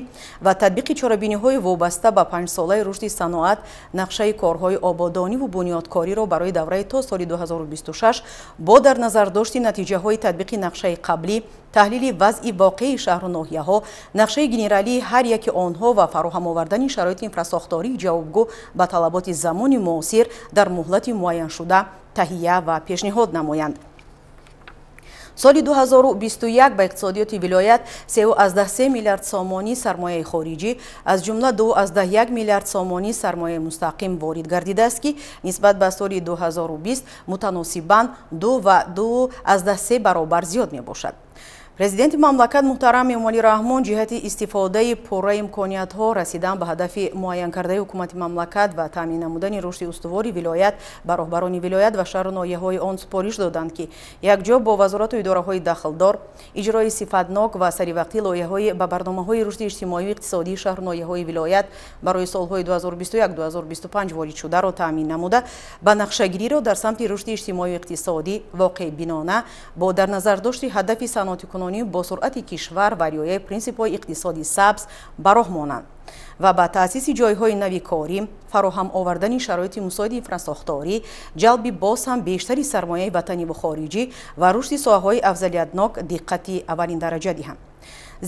ва татбиқи чорабиниҳои вобаста ба 5-солаи рушди саноат, нақшаи корҳои ободониву бунёдкориро барои давраи то соли 2026 бо дар назардошти натиҷаҳои татбиқи нақшаи қаблӣ, таҳлили вазъи воқеии шаҳру ноҳияҳо, нақшаи генералии ҳар яки онҳо ва фароҳам овардани шароити инфрасохтории ҷавобгӯ ба талаботи замони муосир дар муҳлати муайяншуда таҳия ва пешниҳод намоянд. Соли 2021 ба иқтисодиёти вилоят 3,3 миллиард сомонӣ сармояи хориҷӣ, аз ҷумла 2,1 миллиард сомонӣ сармояи мустақим ворид гардидааст, ки нисбат ба соли 2020 мутаносибан 2,2,3 баробар зиёд мебошад. Президенти мамлакат муҳтарам Эмомалӣ Раҳмон ҷиҳати истифодаи пурраи имкониятҳо, расидан ба ҳадафи муайянкардаи ҳукумати мамлакат ва таъмин намудани рушди устувори вилоят ба роҳбарони вилоят ва шаҳру ноҳияҳои он супориш доданд, ки якҷо бо вазорату идораҳои дахлдор иҷрои сифатнок ва саривақтӣ лоиҳаҳои ба барномаҳои рушди иҷтимоию иқтисодии шаҳру ноҳияҳои вилоят барои солҳои 2021-2025 воридшударо таъмин намуда, ба нақшагириро дар самти рушди иҷтимоию иқтисодӣ воқеъбинона бо дар назардошти ҳадафи саноатикунонӣ бо суръати кишвар ва риояи принсипҳои иқтисоди сабз ба роҳ монанд ва ба таъсиси ҷойҳои нави корӣ, фароҳам овардани шароити мусоиди инфрасохторӣ, ҷалби боз ҳам бештари сармояи ватаниву хориҷӣ ва рушди соҳаҳои афзалиятнок диққати аввалиндараҷа диҳанд.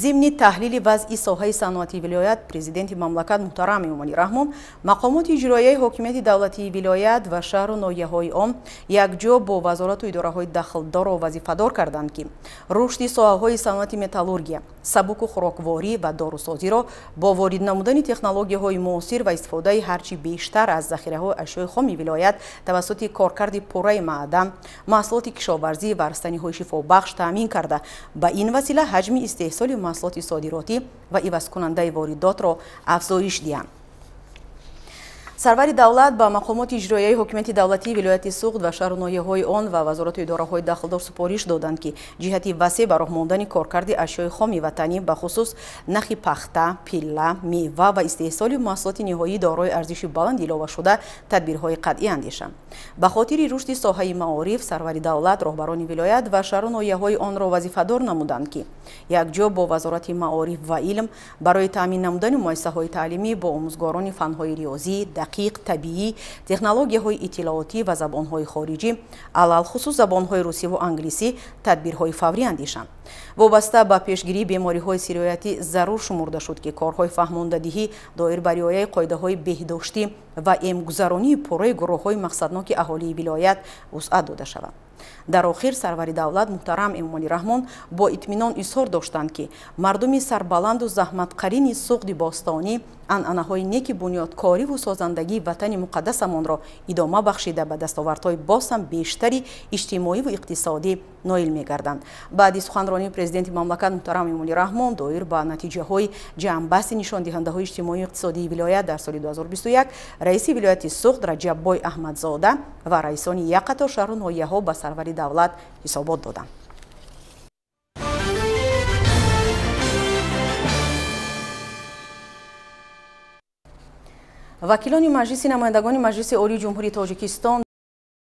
Зимни таҳлили вазъи соҳаи саноати вилоят, Президенти мамлакат муҳтарам Эмомалӣ Раҳмон мақомоти иҷроияи ҳокимияти давлатии вилоят ва шаҳру ноҳияҳои он якҷо бо вазорату идораҳои дахлдорро вазифадор карданд, ки рушди соҳаҳои саноати металлургия, сабуку хӯрокворӣ ва дорусозиро бо ворид намудани технологияҳои муосир ва истифодаи ҳарчи бештар аз захираҳои ашёи хоми вилоят тавассути коркарди пурраи маъдан, маҳсулоти кишоварзӣ ва растаниҳои шифобахш таъмин карда, ба ин васила ҳаҷми истеҳсоли маҳсулоти содиротӣ ва ивазкунандаи воридотро афзоиш диҳанд. Сарвари давлат ба мақомоти иҷроияи ҳокимияти давлатии вилояти Суғд ва шаҳру ноҳияҳои он ва вазорату идораҳои дахлдор супориш доданд, ки ҷиҳати васеъ ба роҳ мондани коркарди ашёи хоми ватанӣ, бахусус нахи пахта, пилла, мева ва истеҳсоли маҳсулоти ниҳоӣ дорои арзиши баланд иловашуда тадбирҳои қатъӣ андешанд. Ба хотири рушди соҳаи маориф, сарвари давлат роҳбарони вилоят ва шаҳру ноҳияҳои онро вазифадор намуданд, ки якҷо бо вазорати маориф ва илм барои таъмин намудани муассисаҳои таълимӣ бо омӯзгорони фанҳои риёзӣ, дақиқ, табиӣ, технологияҳои иттилоотӣ ва забонҳои хориҷӣ, алалхусус забонҳои русиву англисӣ тадбирҳои фаврӣ андешанд. Вобаста ба пешгирии бемориҳои сироятӣ зарур шумурда шуд, ки корҳои фаҳмондадиҳӣ доир ба риояи қоидаҳои беҳдоштӣ ва эмгузаронии пурраи гурӯҳҳои мақсадноки аҳолии вилоят вусъат дода шавад. Дар охир сарвари давлат муҳтарам Эмомалӣ Раҳмон бо итминон изҳор доштанд, ки мардуми сарбаланду заҳматқарини Суғди бостонӣ анъанаҳои неки бунёдкориву созандагии ватани муқаддасамонро идома бахшида ба дастовардҳои боз ҳам бештари иҷтимоиву иқтисодӣ ноил мегарданд. Баъди суханронии президенти мамлакат муҳтарам Эмомалӣ Раҳмон доир ба натиҷаҳои ҷамъбасти нишондиҳандаҳои иҷтимоию иқтисодии вилоят дар соли 2021 раиси вилояти Суғд Раҷаббой Аҳмадзода ва раисони як қатор шаҳру ноҳияҳо ба сарвари давлат ҳисобот доданд. Вакилони Маҷлиси намояндагони Маҷлиси Олии Ҷумҳурии Тоҷикистон